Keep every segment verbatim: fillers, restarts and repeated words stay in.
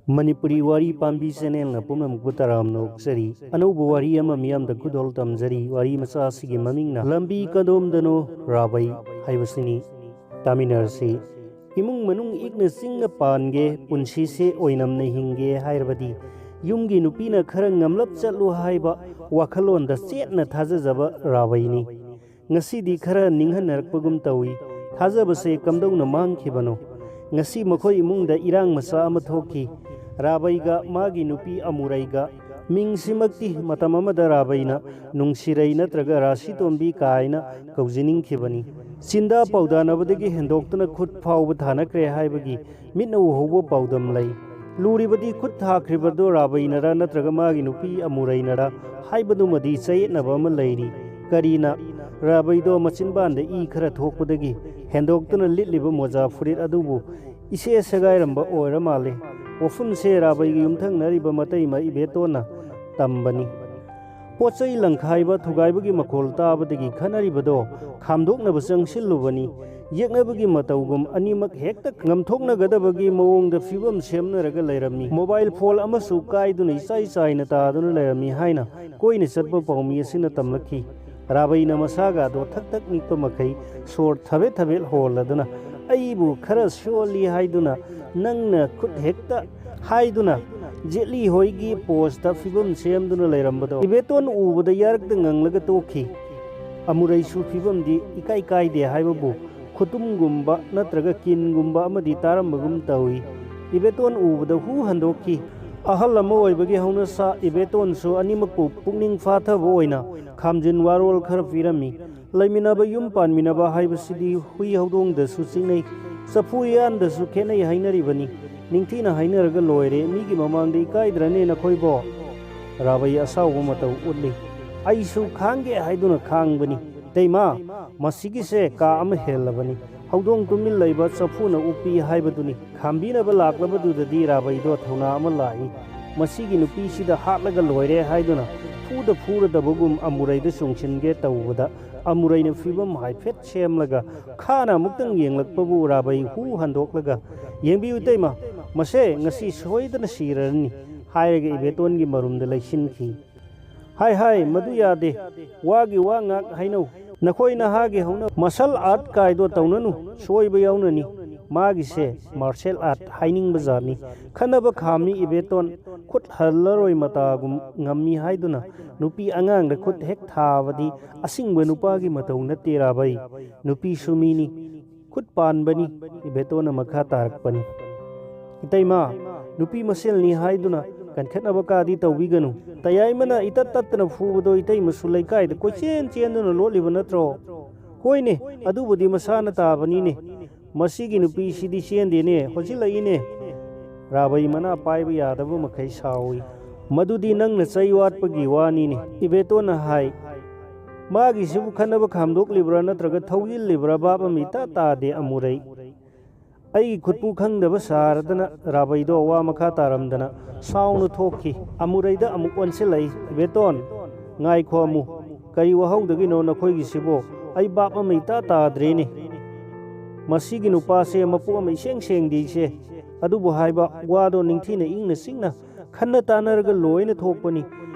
ꯃꯅꯤꯄꯨꯔꯤ ꯋꯥꯔꯤ ꯄꯥꯝꯕꯤ ꯆꯦꯅꯦꯜꯅ ꯄꯨꯝꯅꯃꯛꯄꯨ ꯇꯔꯥꯝꯅ ꯑꯣꯛꯆꯔꯤ꯫ ꯑꯅꯧꯕ ꯋꯥꯔꯤ ꯑꯃ ꯃꯤꯌꯥꯝꯗ ꯈꯨꯗꯣꯜ ꯇꯝꯖꯔꯤ꯫ ꯋꯥꯔꯤ ꯃꯆꯥ ꯑꯁꯤꯒꯤ ꯃꯃꯤꯡꯅ "ꯂꯝꯕꯤ ꯀꯗꯣꯝꯗꯅꯣ ꯔꯥꯕꯩ" ꯍꯥꯏꯕꯁꯤꯅꯤ꯫ ꯇꯥꯃꯤꯟꯅꯔꯁꯤ꯫ ꯏꯃꯨꯡ ꯃꯅꯨꯡ ꯏꯛꯅ ꯆꯤꯡꯅ ꯄꯥꯟꯒꯦ, ꯄꯨꯟꯁꯤꯁꯦ ꯑꯣꯏꯅꯝꯅ ꯍꯤꯡꯒꯦ ꯍꯥꯏꯔꯕꯗꯤ, ꯌꯨꯝꯒꯤ ꯅꯨꯄꯤꯅ ꯈꯔ ꯉꯝꯂꯞ ꯆꯠꯂꯨ ꯍꯥꯏꯕ ꯋꯥꯈꯜꯂꯣꯟꯗ ꯆꯦꯠꯅ ꯊꯥꯖꯖꯕ ꯔꯥꯕꯩꯅꯤ꯫ ꯉꯁꯤꯗꯤ ꯈꯔ ꯅꯤꯡꯍꯟꯅꯔꯛꯄꯒꯨꯝ ꯇꯧꯏ꯫ ꯊꯥꯖꯕꯁꯦ ꯀꯝꯗꯧꯅ ꯃꯥꯡꯈꯤꯕꯅꯣ? ꯉꯁꯤ ꯃꯈꯣꯏ ꯏꯃꯨꯡꯗ ꯏꯔꯥꯡ ꯃꯆꯥ ꯑꯃ ꯊꯣꯛꯈꯤ꯫ ꯔꯥꯕꯩꯒ ꯃꯥꯒꯤ ꯅꯨꯄꯤ ꯑꯃꯨꯔꯩꯒ, ꯃꯤꯡꯁꯤꯃꯛꯇꯤ ꯃꯇꯝ ꯑꯃꯗ ꯔꯥꯕꯩꯅ ꯅꯨꯡꯁꯤꯔꯩ ꯅꯠꯇ꯭ꯔꯒ ꯔꯥꯁꯤꯇꯣꯝꯕꯤ ꯀꯥꯏꯅ ꯀꯧꯖꯅꯤꯡꯈꯤꯕꯅꯤ꯫ ꯆꯤꯟꯗꯥ ꯄꯥꯎꯗꯥꯅꯕꯗꯒꯤ ꯍꯦꯟꯗꯣꯛꯇꯨꯅ ꯈꯨꯠ ꯐꯥꯎꯕ ꯊꯥꯅꯈ꯭ꯔꯦ ꯍꯥꯏꯕꯒꯤ ꯃꯤꯠꯅ ꯎꯍꯧꯕ ꯄꯥꯎꯗꯝ ꯂꯩ꯫ ꯂꯨꯔꯤꯕꯗꯤ ꯈꯨꯠ ꯊꯥꯈ꯭ꯔꯤꯕꯗꯣ ꯔꯥꯕꯩꯅꯔ ꯅꯠꯇ꯭ꯔꯒ ꯃꯥꯒꯤ ꯅꯨꯄꯤ ꯑꯃꯨꯔꯩꯅꯔ ꯍꯥꯏꯕꯗꯨꯃꯗꯤ ꯆꯌꯦꯠꯅꯕ ꯑꯃ ꯂꯩꯔꯤ꯫ ꯀꯔꯤꯅ? ꯔꯥꯕꯩꯗꯣ ꯃꯆꯤꯟꯕꯥꯟꯗ ꯏ ꯈꯔ ꯊꯣꯛꯄꯗꯒꯤ ꯍꯦꯟꯗꯣꯛꯇꯨꯅ ꯂꯤꯠꯂꯤꯕ ꯃꯣꯖꯥ ꯐꯨꯔꯤꯠ ꯑꯗꯨꯕꯨ ꯏꯁꯦ ꯁꯦꯒꯥꯏꯔꯝꯕ ꯑꯣꯏꯔ ꯃꯥꯜꯂꯦ꯫ ꯋꯥꯐꯝꯁꯦ ꯔꯥꯕꯩꯒꯤ ꯌꯨꯝꯊꯪꯅꯔꯤꯕ ꯃꯇꯩꯃ ꯏꯕꯦꯇꯣꯟꯅ ꯇꯝꯕꯅꯤ꯫ ꯄꯣꯠ ꯆꯩ ꯂꯪꯈꯥꯏꯕ ꯊꯨꯒꯥꯏꯕꯒꯤ ꯃꯈꯣꯜ ꯇꯥꯕꯗꯒꯤ ꯈꯠꯅꯔꯤꯕꯗꯣ ꯈꯥꯝꯗꯣꯛꯅꯕ ꯆꯪꯁꯤꯜꯂꯨꯕꯅꯤ꯫ ꯌꯦꯛꯅꯕꯒꯤ ꯃꯇꯧꯒꯨꯝ ꯑꯅꯤꯃꯛ ꯍꯦꯛꯇ ꯉꯝꯊꯣꯛꯅꯒꯗꯕꯒꯤ ꯃꯑꯣꯡꯗ ꯐꯤꯕꯝ ꯁꯦꯝꯅꯔꯒ ꯂꯩꯔꯝꯃꯤ꯫ ꯃꯣꯕꯥꯏꯜ ꯐꯣꯟ ꯑꯃꯁꯨ ꯀꯥꯏꯗꯨꯅ ꯏꯆꯥꯏ ꯆꯥꯏꯅ ꯇꯥꯗꯨꯅ ꯂꯩꯔꯝꯃꯤ ꯍꯥꯏꯅ ꯀꯣꯏꯅ ꯆꯠꯄ ꯄꯥꯎꯃꯤ ꯑꯁꯤꯅ ꯇꯝꯂꯛꯈꯤ꯫ ꯔꯥꯕꯩꯅ ꯃꯁꯥꯒ ꯑꯗꯣ ꯊꯛ ꯊꯛ ꯅꯤꯛꯄ ꯃꯈꯩ ꯁꯣꯔ ꯊꯕꯦꯠ ꯊꯕꯦꯠ ꯍꯣꯜꯂꯗꯨꯅ, "ꯑꯩꯕꯨ ꯈꯔ ꯁꯣꯜꯂꯤ ꯍꯥꯏꯗꯨꯅ ꯅꯪꯅ ꯈꯨꯠ ꯍꯦꯛꯇ ꯍꯥꯏꯗꯨꯅ ꯖꯦꯠꯂꯤ ꯍꯣꯏꯒꯤ ꯄꯣꯁꯇ ꯐꯤꯕꯝ ꯁꯦꯝꯗꯨꯅ ꯂꯩꯔꯝꯕꯗꯣ ꯏꯕꯦꯇꯣꯟ ꯎꯕꯗ ꯌꯥꯔꯛꯇ ꯉꯪꯂꯒ ꯇꯣꯛꯈꯤ꯫ ꯑꯃꯨꯔꯩꯁꯨ ꯐꯤꯕꯝꯗꯤ ꯏꯀꯥꯏ ꯀꯥꯏꯗꯦ ꯍꯥꯏꯕꯕꯨ ꯈꯨꯇꯨꯝꯒꯨꯝꯕ ꯅꯠꯇ꯭ꯔꯒ ꯀꯤꯟꯒꯨꯝꯕ ꯑꯃꯗꯤ ꯇꯥꯔꯝꯕꯒꯨꯝ ꯇꯧꯏ꯫ ꯏꯕꯦꯇꯣꯟ ꯎꯕꯗ ꯍꯨ ꯍꯟꯗꯣꯛꯈꯤ꯫ ꯑꯍꯜ ꯑꯃ ꯑꯣꯏꯕꯒꯤ ꯍꯧꯅꯁꯥ ꯏꯕꯦꯇꯣꯟꯁꯨ ꯑꯅꯤꯃꯛꯄꯨ ꯄꯨꯛꯅꯤꯡ ꯐꯥꯊꯕ ꯑꯣꯏꯅ ꯈꯥꯝꯖꯤꯟ ꯋꯥꯔꯣꯜ ꯈꯔ ꯄꯤꯔꯝꯃꯤ꯫ ꯂꯩꯃꯤꯟꯅꯕ, ꯌꯨꯝ ꯄꯥꯟꯃꯤꯟꯅꯕ ꯍꯥꯏꯕꯁꯤꯗꯤ ꯍꯨꯏ ꯍꯧꯗꯣꯡꯗꯁꯨ ꯆꯤꯛꯅꯩ, ꯆꯐꯨ ꯎꯌꯥꯟꯗꯁꯨ ꯈꯦꯠꯅꯩ ꯍꯥꯏꯅꯔꯤꯕꯅꯤ꯫ ꯅꯤꯡꯊꯤꯅ ꯍꯥꯏꯅꯔꯒ ꯂꯣꯏꯔꯦ, ꯃꯤꯒꯤ ꯃꯃꯥꯡꯗ ꯏꯀꯥꯏꯗ꯭ꯔꯅꯦ ꯅꯈꯣꯏꯕꯣ?" ꯔꯥꯕꯩ ꯑꯁꯥꯎꯕ ꯃꯇꯧ ꯎꯠꯂꯤ꯫ "ꯑꯩꯁꯨ ꯈꯥꯡꯒꯦ ꯍꯥꯏꯗꯨꯅ ꯈꯥꯡꯕꯅꯤ꯫ ꯏꯇꯩꯃ, ꯃꯁꯤꯒꯤꯁꯦ ꯀꯥ ꯑꯃ ꯍꯦꯜꯂꯕꯅꯤ꯫ ꯍꯧꯗꯣꯡ ꯇꯨꯃꯤꯟ ꯂꯩꯕ ꯆꯐꯨꯅ ꯎꯞꯄꯤ ꯍꯥꯏꯕꯗꯨꯅꯤ꯫" ꯈꯥꯝꯕꯤꯅꯕ ꯂꯥꯛꯂꯕꯗꯨꯗꯗꯤ ꯔꯥꯕꯩꯗꯣ ꯊꯧꯅꯥ ꯑꯃ ꯂꯥꯛꯏ꯫ "ꯃꯁꯤꯒꯤ ꯅꯨꯄꯤꯁꯤꯗ ꯍꯥꯠꯂꯒ ꯂꯣꯏꯔꯦ" ꯍꯥꯏꯗꯨꯅ ꯐꯨꯗ ꯐꯨꯔꯗꯕꯒꯨꯝ ꯑꯃꯨꯔꯩꯗ ꯆꯣꯡꯁꯤꯟꯒꯦ ꯇꯧꯕꯗ, ꯑꯃꯨꯔꯩꯅ ꯐꯤꯕꯝ ꯍꯥꯏꯐꯦꯠ ꯁꯦꯝꯂꯒ ꯈꯥꯅ ꯑꯃꯨꯛꯇꯪ ꯌꯦꯡꯂꯛꯄꯕꯨ ꯔꯥꯕꯩ ꯍꯨ ꯍꯟꯗꯣꯛꯂꯒ, "ꯌꯦꯡꯕꯤꯌꯨ ꯏꯇꯩꯃ, "ꯃꯁꯦ ꯉꯁꯤ ꯁꯣꯏꯗꯅ ꯁꯤꯔꯅꯤ" ꯍꯥꯏꯔꯒ ꯏꯕꯦꯇꯣꯟꯒꯤ ꯃꯔꯨꯝꯗ ꯂꯩꯁꯤꯟꯈꯤ꯫ "ꯍꯥꯏ ꯍꯥꯏ, ꯃꯗꯨ ꯌꯥꯗꯦ꯫ ꯋꯥꯒꯤ ꯋꯥ ꯉꯥꯛ ꯍꯥꯏꯅꯧ꯫ ꯅꯈꯣꯏ ꯅꯍꯥꯒꯤ ꯍꯧꯅ ꯃꯥꯔꯁꯦꯜ ꯑꯥꯔꯠ ꯀꯥꯏꯗꯣ ꯇꯧꯅꯅꯨ, ꯁꯣꯏꯕ ꯌꯥꯎꯅꯅꯤ"꯫ ꯃꯥꯒꯤꯁꯦ ꯃꯥꯔꯁꯦꯜ ꯑꯥꯔꯠ ꯍꯥꯏꯅꯤꯡꯕ ꯖꯥꯠꯅꯤ꯫ ꯈꯟꯅꯕ ꯈꯥꯝꯃꯤ ꯏꯕꯦꯇꯣꯟ꯫ ꯈꯨꯠ ꯍꯜꯂꯔꯣꯏ ꯃꯇꯥꯒꯨꯝ ꯉꯝꯃꯤ ꯍꯥꯏꯗꯨꯅ ꯅꯨꯄꯤ ꯑꯉꯥꯡꯗ ꯈꯨꯠ ꯍꯦꯛ ꯊꯥꯕꯗꯤ ꯑꯁꯤꯡꯕ ꯅꯨꯄꯥꯒꯤ ꯃꯇꯧ ꯅꯠꯇꯦ ꯔꯥꯕꯩ꯫ ꯅꯨꯄꯤꯁꯨ ꯃꯤꯅꯤ꯫ ꯈꯨꯠ ꯄꯥꯟꯕꯅꯤ꯫ ꯏꯕꯦꯇꯣꯟꯅ ꯃꯈꯥ ꯇꯥꯔꯛꯄꯅꯤ꯫ "ꯏꯇꯩꯃ, ꯅꯨꯄꯤ ꯃꯁꯦꯜꯅꯤ ꯍꯥꯏꯗꯨꯅ ꯀꯟꯈꯠꯅꯕ ꯀꯥꯗꯤ ꯇꯧꯕꯤꯒꯅꯨ꯫ ꯇꯌꯥꯏꯃꯅ ꯏꯇꯠ ꯇꯠꯇꯅ ꯐꯨꯕꯗꯣ ꯏꯇꯩꯃꯁꯨ ꯂꯩꯀꯥꯏꯗ ꯀꯣꯏꯆꯦꯟ ꯆꯦꯟꯗꯨꯅ ꯂꯣꯠꯂꯤꯕ ꯅꯠꯇ꯭ꯔꯣ?" "ꯍꯣꯏꯅꯦ, ꯑꯗꯨꯕꯨꯗꯤ ꯃꯁꯥꯅ ꯇꯥꯕꯅꯤꯅꯦ꯫ ꯃꯁꯤꯒꯤ ꯅꯨꯄꯤꯁꯤꯗꯤ ꯆꯦꯟꯗꯦꯅꯦ, ꯍꯣꯟꯖꯤꯜꯂꯛꯏꯅꯦ"꯫ ꯔꯥꯕꯩ ꯃꯅꯥ ꯄꯥꯏꯕ ꯌꯥꯗꯕ ꯃꯈꯩ ꯁꯥꯎꯏ꯫ "ꯃꯗꯨꯗꯤ ꯅꯪꯅ ꯆꯩ ꯋꯥꯠꯄꯒꯤ ꯋꯥꯅꯤꯅꯦ"꯫ ꯏꯕꯦꯇꯣꯟꯅ ꯍꯥꯏ꯫ ꯃꯥꯒꯤꯁꯤꯕꯨ ꯈꯟꯅꯕ ꯈꯥꯝꯗꯣꯛꯂꯤꯕ꯭ꯔꯥ ꯅꯠꯇ꯭ꯔꯒ ꯊꯧꯖꯤꯜꯂꯤꯕ꯭ꯔꯥ ꯚꯥꯞ ꯑꯃ ꯏꯇꯥ ꯇꯥꯗꯦ ꯑꯃꯨꯔꯩ꯫ ꯑꯩꯒꯤ ꯈꯨꯠꯄꯨ ꯈꯪꯗꯕ ꯁꯥꯔꯗꯅ ꯔꯥꯕꯩꯗꯣ ꯋꯥ ꯃꯈꯥ ꯇꯥꯔꯝꯗꯅ ꯁꯥꯎꯅ ꯊꯣꯛꯈꯤ꯫ ꯑꯃꯨꯔꯩꯗ ꯑꯃꯨꯛ ꯑꯣꯟꯁꯤꯜꯂꯛꯏ꯫ "ꯏꯕꯦꯇꯣꯟ, ꯉꯥꯏꯈꯣ ꯑꯃꯨꯛ꯫ ꯀꯔꯤ ꯋꯥꯍꯧꯗꯒꯤꯅꯣ ꯅꯈꯣꯏꯒꯤꯁꯤꯕꯣ? ꯑꯩ ꯚꯥꯞ ꯑꯃ ꯏꯇꯥ ꯇꯥꯗ꯭ꯔꯦꯅꯦ꯫ ꯃꯁꯤꯒꯤ ꯅꯨꯄꯥꯁꯦ ꯃꯄꯨ ꯑꯃ ꯏꯁꯦꯡ ꯁꯦꯡꯗꯦ ꯏꯆꯦ꯫ ꯑꯗꯨꯕꯨ ꯍꯥꯏꯕ ꯋꯥꯗꯣ ꯅꯤꯡꯊꯤꯅ ꯏꯪꯅ ꯆꯤꯛꯅ ꯈꯟꯅ ꯇꯥꯟꯅꯔꯒ ꯂꯣꯏꯅ ꯊꯣꯛꯄꯅꯤ꯫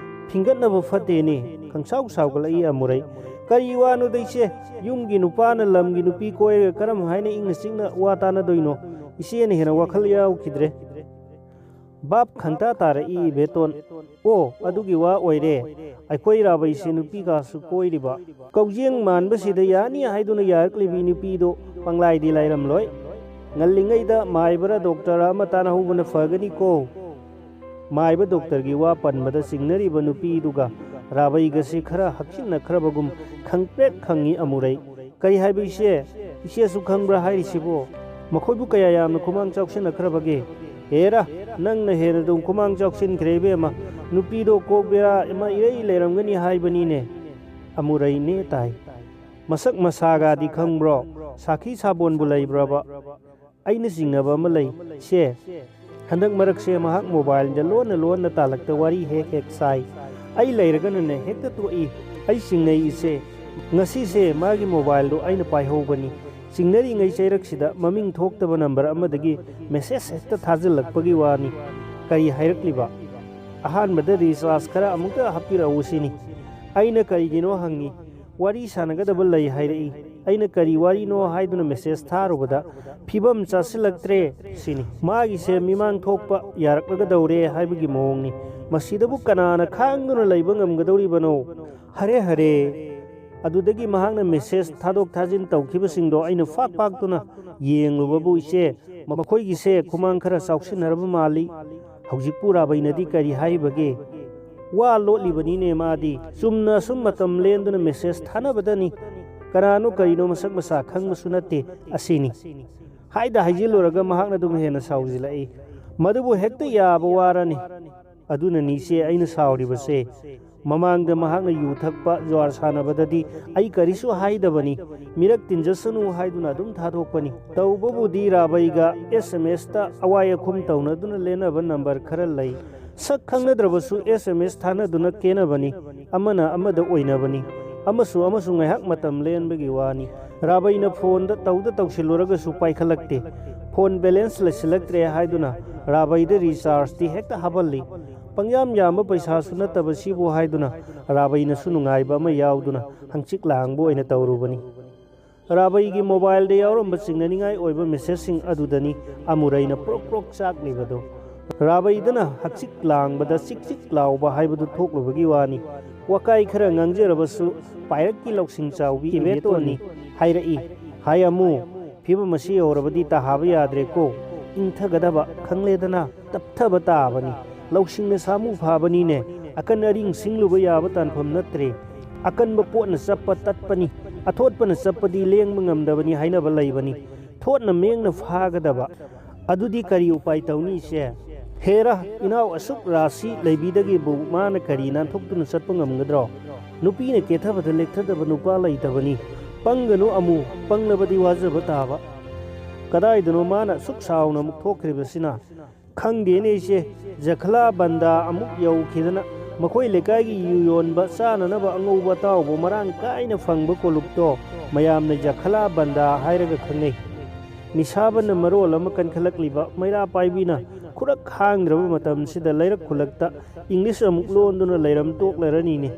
ꯐꯤꯡꯒꯠꯅꯕ ꯐꯠꯇꯦꯅꯦ"꯫ ꯈꯪꯁꯥꯎ ꯁꯥꯎꯒꯠꯂꯛꯏ ꯑꯃꯨꯔꯩ꯫ "ꯀꯔꯤ ꯋꯥꯅꯣꯗ ꯏꯆꯦ? ꯌꯨꯝꯒꯤ ꯅꯨꯄꯥꯅ ꯂꯝꯒꯤ ꯅꯨꯄꯤ ꯀꯣꯏꯔꯒ ꯀꯔꯝ ꯍꯥꯏꯅ ꯏꯪꯅ ꯆꯤꯛꯅ ꯋꯥ ꯇꯥꯟꯅꯗꯣꯏꯅꯣ? ꯏꯆꯦꯅ ꯍꯦꯟꯅ ꯋꯥꯈꯜ ꯌꯥꯎꯈꯤꯗ꯭ꯔꯦ"꯫ ꯚꯥꯞ ꯈꯪꯇꯥ ꯇꯥꯔꯛꯏ ꯏꯕꯦꯇꯣꯟ꯫ "ꯑꯣ, ꯑꯗꯨꯒꯤ ꯋꯥ ꯑꯣꯏꯔꯦ꯫ ꯑꯩꯈꯣꯏ ꯔꯥꯕꯩꯁꯦ ꯅꯨꯄꯤꯒꯁꯨ ꯀꯣꯏꯔꯤꯕ꯫ ꯀꯧꯖꯦꯡ ꯃꯥꯟꯕꯁꯤꯗ ꯌꯥꯅꯤ ꯍꯥꯏꯗꯨꯅ ꯌꯥꯔꯛꯂꯤꯕꯤ ꯅꯨꯄꯤꯗꯣ ꯄꯪꯂꯥꯏꯗꯤ ꯂꯥꯏꯔꯝꯂꯣꯏ꯫ ꯉꯜꯂꯤꯉꯩꯗ ꯃꯥꯏꯕꯔ ꯗꯣꯛꯇꯔ ꯑꯃ ꯇꯥꯟꯅꯍꯧꯕꯅ ꯐꯒꯅꯤꯀꯣ"꯫ ꯃꯥꯏꯕ ꯗꯣꯛꯇꯔꯒꯤ ꯋꯥ ꯄꯟꯕꯗ ꯆꯤꯡꯅꯔꯤꯕ ꯅꯨꯄꯤꯗꯨꯒ ꯔꯥꯕꯩꯒꯁꯤ ꯈꯔ ꯍꯛꯆꯤꯟꯅꯈ꯭ꯔꯕꯒꯨꯝ ꯈꯪꯄ꯭ꯔꯦꯛ ꯈꯪꯉꯤ ꯑꯃꯨꯔꯩ꯫ "ꯀꯔꯤ ꯍꯥꯏꯕ ꯏꯆꯦ? ꯏꯆꯦꯁꯨ ꯈꯪꯕ꯭ꯔꯥ ꯍꯥꯏꯔꯤꯁꯤꯕꯣ? ꯃꯈꯣꯏꯕꯨ ꯀꯌꯥ ꯌꯥꯝꯅ ꯈꯨꯃꯥꯡ ꯆꯥꯎꯁꯤꯟꯅꯈ꯭ꯔꯕꯒꯦ? ꯍꯦꯔꯥ, ꯅꯪꯅ ꯍꯦꯟꯅ ꯑꯗꯨꯝ ꯈꯨꯃꯥꯡ ꯆꯥꯎꯁꯤꯟꯈ꯭ꯔꯦ ꯏꯕꯦꯝꯃ꯫ ꯅꯨꯄꯤꯗꯣ ꯀꯣꯛ ꯕꯦꯔꯥ ꯑꯃ ꯏꯔꯩ ꯂꯩꯔꯝꯒꯅꯤ ꯍꯥꯏꯕꯅꯤꯅꯦ"꯫ ꯑꯃꯨꯔꯩ ꯅꯦ ꯇꯥꯏ꯫ "ꯃꯁꯛ ꯃꯁꯥꯒꯗꯤ ꯈꯪꯕ꯭ꯔꯣ? ꯁꯥꯈꯤ ꯁꯥꯕꯣꯟꯕꯨ ꯂꯩꯕ꯭ꯔꯕ?" "ꯑꯩꯅ ꯆꯤꯡꯅꯕ ꯑꯃ ꯂꯩ, ꯁꯦ꯫ ꯍꯟꯗꯛ ꯃꯔꯛꯁꯦ ꯃꯍꯥꯛ ꯃꯣꯕꯥꯏꯜꯗ ꯂꯣꯟꯅ ꯂꯣꯟꯅ ꯇꯥꯂꯛꯇ ꯋꯥꯔꯤ ꯍꯦꯛ ꯍꯦꯛ ꯁꯥꯏ꯫ ꯑꯩ ꯂꯩꯔꯒꯅꯅꯦ ꯍꯦꯛꯇ ꯇꯣꯛꯏ꯫ ꯑꯩ ꯆꯤꯡꯅꯩ ꯏꯆꯦ꯫ ꯉꯁꯤꯁꯦ ꯃꯥꯒꯤ ꯃꯣꯕꯥꯏꯜꯗꯣ ꯑꯩꯅ ꯄꯥꯏꯍꯧꯕꯅꯤ꯫ ꯆꯤꯡꯅꯔꯤꯉꯩ ꯆꯩꯔꯛꯁꯤꯗ ꯃꯃꯤꯡ ꯊꯣꯛꯇꯕ ꯅꯝꯕꯔ ꯑꯃꯗꯒꯤ ꯃꯦꯁꯦꯖ ꯍꯦꯛꯇ ꯊꯥꯖꯤꯜꯂꯛꯄꯒꯤ ꯋꯥꯅꯤ꯫ ꯀꯔꯤ ꯍꯥꯏꯔꯛꯂꯤꯕ? "ꯑꯍꯥꯟꯕꯗ ꯔꯤꯆꯥꯔꯖ ꯈꯔ ꯑꯃꯨꯛꯇ ꯍꯥꯞꯄꯤꯔꯛꯎ" ꯁꯤꯅꯤ꯫ ꯑꯩꯅ ꯀꯔꯤꯒꯤꯅꯣ ꯍꯪꯉꯤ꯫ "ꯋꯥꯔꯤ ꯁꯥꯟꯅꯒꯗꯕ ꯂꯩ" ꯍꯥꯏꯔꯛꯏ꯫ ꯑꯩꯅ "ꯀꯔꯤ ꯋꯥꯔꯤꯅꯣ?" ꯍꯥꯏꯗꯨꯅ ꯃꯦꯁꯦꯖ ꯊꯥꯔꯨꯕꯗ "ꯐꯤꯕꯝ ꯆꯥꯁꯤꯜꯂꯛꯇ꯭ꯔꯦ" ꯁꯤꯅꯤ꯫ ꯃꯥꯒꯤꯁꯦ ꯃꯤꯃꯥꯡ ꯊꯣꯛꯄ ꯌꯥꯔꯛꯂꯒꯗꯧꯔꯦ ꯍꯥꯏꯕꯒꯤ ꯃꯑꯣꯡꯅꯤ꯫ ꯃꯁꯤꯗꯕꯨ ꯀꯅꯥꯅ ꯈꯥꯡꯗꯨꯅ ꯂꯩꯕ ꯉꯝꯒꯗꯧꯔꯤꯕꯅꯣ? ꯍꯔꯦ ꯍꯔꯦ꯫ ꯑꯗꯨꯗꯒꯤ ꯃꯍꯥꯛꯅ ꯃꯦꯁꯦꯖ ꯊꯥꯗꯣꯛ ꯊꯥꯖꯤꯟ ꯇꯧꯈꯤꯕꯁꯤꯡꯗꯣ ꯑꯩꯅ ꯐꯥꯛ ꯐꯥꯛꯇꯨꯅ ꯌꯦꯡꯂꯨꯕꯕꯨ, "ꯏꯆꯦ, ꯃꯈꯣꯏꯒꯤꯁꯦ ꯈꯨꯃꯥꯡ ꯈꯔ ꯆꯥꯎꯁꯤꯟꯅꯔꯕ ꯃꯥꯜꯂꯤ꯫ ꯍꯧꯖꯤꯛꯄꯨ ꯔꯥꯕꯩꯅꯗꯤ ꯀꯔꯤ ꯍꯥꯏꯔꯤꯕꯒꯦ?" ꯋꯥ ꯂꯣꯠꯂꯤꯕꯅꯤꯅꯦ ꯃꯥꯗꯤ꯫ ꯆꯨꯝꯅ ꯑꯁꯨꯝ ꯃꯇꯝ ꯂꯦꯟꯗꯨꯅ ꯃꯦꯁꯦꯖ ꯊꯥꯅꯕꯗꯅꯤ꯫ ꯀꯅꯥꯅꯣ ꯀꯔꯤꯅꯣ ꯃꯁꯛ ꯃꯁꯥ ꯈꯪꯕꯁꯨ ꯅꯠꯇꯦ ꯑꯁꯤꯅꯤ꯫ ꯍꯥꯏꯗ ꯍꯥꯏꯖꯤꯜꯂꯨꯔꯒ ꯃꯍꯥꯛꯅ ꯑꯗꯨꯝ ꯍꯦꯟꯅ ꯁꯥꯎꯖꯤꯜꯂꯛꯏ꯫ ꯃꯗꯨꯕꯨ ꯍꯦꯛꯇ ꯌꯥꯕ ꯋꯥꯔꯅꯤ꯫ ꯑꯗꯨꯅꯅꯤ ꯏꯆꯦ ꯑꯩꯅ ꯁꯥꯎꯔꯤꯕꯁꯦ꯫ ꯃꯃꯥꯡꯗ ꯃꯍꯥꯛꯅ ꯌꯨ ꯊꯛꯄ, ꯖꯨꯋꯥꯔ ꯁꯥꯟꯅꯕꯗꯗꯤ ꯑꯩ ꯀꯔꯤꯁꯨ ꯍꯥꯏꯗꯕꯅꯤ꯫ ꯃꯤꯔꯛ ꯇꯤꯟꯖꯁꯅꯨ ꯍꯥꯏꯗꯨꯅ ꯑꯗꯨꯝ ꯊꯥꯗꯣꯛꯄꯅꯤ꯫ ꯇꯧꯕꯕꯨꯗꯤ ꯔꯥꯕꯩꯒ ꯑꯦꯁ ꯑꯦꯝ ꯑꯦꯁꯇ ꯑꯋꯥꯏ ꯑꯈꯨꯝ ꯇꯧꯅꯗꯨꯅ ꯂꯦꯟꯅꯕ ꯅꯝꯕꯔ ꯈꯔ ꯂꯩ꯫ ꯁꯛ ꯈꯪꯅꯗ꯭ꯔꯕꯁꯨ ꯑꯦꯁ ꯑꯦꯝ ꯑꯦꯁ ꯊꯥꯅꯗꯨꯅ ꯀꯦꯅꯕꯅꯤ꯫ ꯑꯃꯅ ꯑꯃꯗ ꯑꯣꯏꯅꯕꯅꯤ꯫ ꯑꯃꯁꯨ ꯑꯃꯁꯨ ꯉꯥꯏꯍꯥꯛ ꯃꯇꯝ ꯂꯦꯟꯕꯒꯤ ꯋꯥꯅꯤ꯫ ꯔꯥꯕꯩꯅ ꯐꯣꯟꯗ ꯇꯧꯗ ꯇꯧꯁꯤꯜꯂꯨꯔꯒꯁꯨ ꯄꯥꯏꯈꯠꯂꯛꯇꯦ꯫ ꯐꯣꯟ ꯕꯦꯂꯦꯟꯁ ꯂꯩꯁꯤꯜꯂꯛꯇ꯭ꯔꯦ ꯍꯥꯏꯗꯨꯅ ꯔꯥꯕꯩꯗ ꯔꯤꯆꯥꯔꯖꯇꯤ ꯍꯦꯛꯇ ꯍꯥꯞꯍꯜꯂꯤ꯫ ꯄꯪꯌꯥꯝ ꯌꯥꯝꯕ ꯄꯩꯁꯥꯁꯨ ꯅꯠꯇꯕ ꯁꯤꯕꯨ ꯍꯥꯏꯗꯨꯅ ꯔꯥꯕꯩꯅꯁꯨ ꯅꯨꯡꯉꯥꯏꯕ ꯑꯃ ꯌꯥꯎꯗꯨꯅ ꯍꯪꯆꯤꯛ ꯂꯥꯡꯕ ꯑꯣꯏꯅ ꯇꯧꯔꯨꯕꯅꯤ꯫ ꯔꯥꯕꯩꯒꯤ ꯃꯣꯕꯥꯏꯜꯗ ꯌꯥꯎꯔꯝꯕ ꯆꯤꯡꯅꯅꯤꯡꯉꯥꯏ ꯑꯣꯏꯕ ꯃꯦꯁꯦꯖꯁꯤꯡ ꯑꯗꯨꯗꯅꯤ ꯑꯃꯨꯔꯩꯅ ꯄ꯭ꯔꯣꯛ ꯄ꯭ꯔꯣꯛ ꯆꯥꯛꯂꯤꯕꯗꯨ꯫ ꯔꯥꯕꯩꯗꯅ ꯍꯛꯆꯤꯛ ꯂꯥꯡꯕꯗ ꯆꯤꯛ ꯆꯤꯛ ꯂꯥꯎꯕ ꯍꯥꯏꯕꯗꯨ ꯊꯣꯛꯂꯨꯕꯒꯤ ꯋꯥꯅꯤ꯫ ꯋꯥꯀꯥꯏ ꯈꯔ ꯉꯥꯡꯖꯔꯕꯁꯨ ꯄꯥꯏꯔꯛꯀꯤ ꯂꯧꯁꯤꯡ ꯆꯥꯎꯕꯤ ꯏꯕꯦꯇꯣꯟꯅꯤ꯫ ꯍꯥꯏꯔꯛꯏ, "ꯍꯥꯏ ꯑꯃꯨ, ꯐꯤꯕꯝ ꯑꯁꯤ ꯌꯧꯔꯕꯗꯤ ꯇꯥꯍꯥꯕ ꯌꯥꯗ꯭ꯔꯦꯀꯣ꯫ ꯏꯪꯊꯒꯗꯕ, ꯈꯪꯂꯦꯗꯅ, ꯇꯞꯊꯕ ꯇꯥꯕꯅꯤ꯫ ꯂꯧꯁꯤꯡꯅ ꯁꯥꯃꯨ ꯐꯥꯕꯅꯤꯅꯦ꯫ ꯑꯀꯟ ꯑꯔꯤꯡ ꯁꯤꯡꯂꯨꯕ ꯌꯥꯕ ꯇꯥꯟꯐꯝ ꯅꯠꯇ꯭ꯔꯦ꯫ ꯑꯀꯟꯕ ꯄꯣꯠꯅ ꯆꯞꯄ ꯇꯠꯄꯅꯤ, ꯑꯊꯣꯠꯄꯅ ꯆꯞꯄꯗꯤ ꯂꯦꯡꯕ ꯉꯝꯗꯕꯅꯤ ꯍꯥꯏꯅꯕ ꯂꯩꯕꯅꯤ꯫ ꯊꯣꯠꯅ ꯃꯦꯡꯅ ꯐꯥꯒꯗꯕ꯫ ꯑꯗꯨꯗꯤ ꯀꯔꯤ ꯎꯄꯥꯏ ꯇꯧꯅꯤ ꯏꯆꯦ?" "ꯍꯦꯔꯥ, ꯏꯅꯥꯎ ꯑꯁꯨꯛ ꯔꯥꯁꯤ ꯂꯩꯕꯤꯗꯒꯤꯕꯨ ꯃꯥꯅ ꯀꯔꯤ ꯅꯥꯟꯊꯣꯛꯇꯨꯅ ꯆꯠꯄ ꯉꯝꯒꯗ꯭ꯔꯣ? ꯅꯨꯄꯤꯅ ꯀꯦꯊꯕꯗ ꯂꯦꯛꯊꯗꯕ ꯅꯨꯄꯥ ꯂꯩꯇꯕꯅꯤ꯫ ꯄꯪꯒꯅꯨ ꯑꯃꯨ, ꯄꯪꯂꯕꯗꯤ ꯋꯥꯖꯕ ꯇꯥꯕ꯫ ꯀꯗꯥꯏꯗꯅꯣ ꯃꯥꯅ ꯑꯁꯨꯛ ꯁꯥꯎꯅ ꯑꯃꯨꯛ ꯊꯣꯛꯈ꯭ꯔꯤꯕꯁꯤꯅ? ꯈꯪꯗꯦꯅꯦ ꯏꯆꯦ, ꯖꯈꯂꯥ ꯕꯟꯗꯥ ꯑꯃꯨꯛ ꯌꯧꯈꯤꯗꯅ ꯃꯈꯣꯏ ꯂꯩꯀꯥꯏꯒꯤ ꯌꯨ ꯌꯣꯟꯕ ꯆꯥꯅꯅꯕ ꯑꯉꯧꯕ ꯑꯇꯥꯎꯕ ꯃꯔꯥꯡ ꯀꯥꯏꯅ ꯐꯪꯕ ꯀꯣꯂꯨꯞꯇꯣ ꯃꯌꯥꯝꯅ ꯖꯈꯂꯥ ꯕꯟꯗꯥ ꯍꯥꯏꯔꯒ ꯈꯪꯅꯩ꯫ ꯅꯤꯁꯥꯕꯅ ꯃꯔꯣꯜ ꯑꯃ ꯀꯟꯈꯠꯂꯛꯂꯤꯕ ꯃꯩꯔꯥ ꯄꯥꯏꯕꯤꯅ ꯈꯨꯔꯛ ꯍꯥꯡꯗ꯭ꯔꯕ ꯃꯇꯝꯁꯤꯗ ꯂꯩꯔꯛ ꯈꯨꯜꯂꯛꯇ ꯏꯪꯂꯤꯁ ꯑꯃꯨꯛ ꯂꯣꯟꯗꯨꯅ ꯂꯩꯔꯝ ꯇꯣꯛꯂꯔꯅꯤꯅꯦ꯫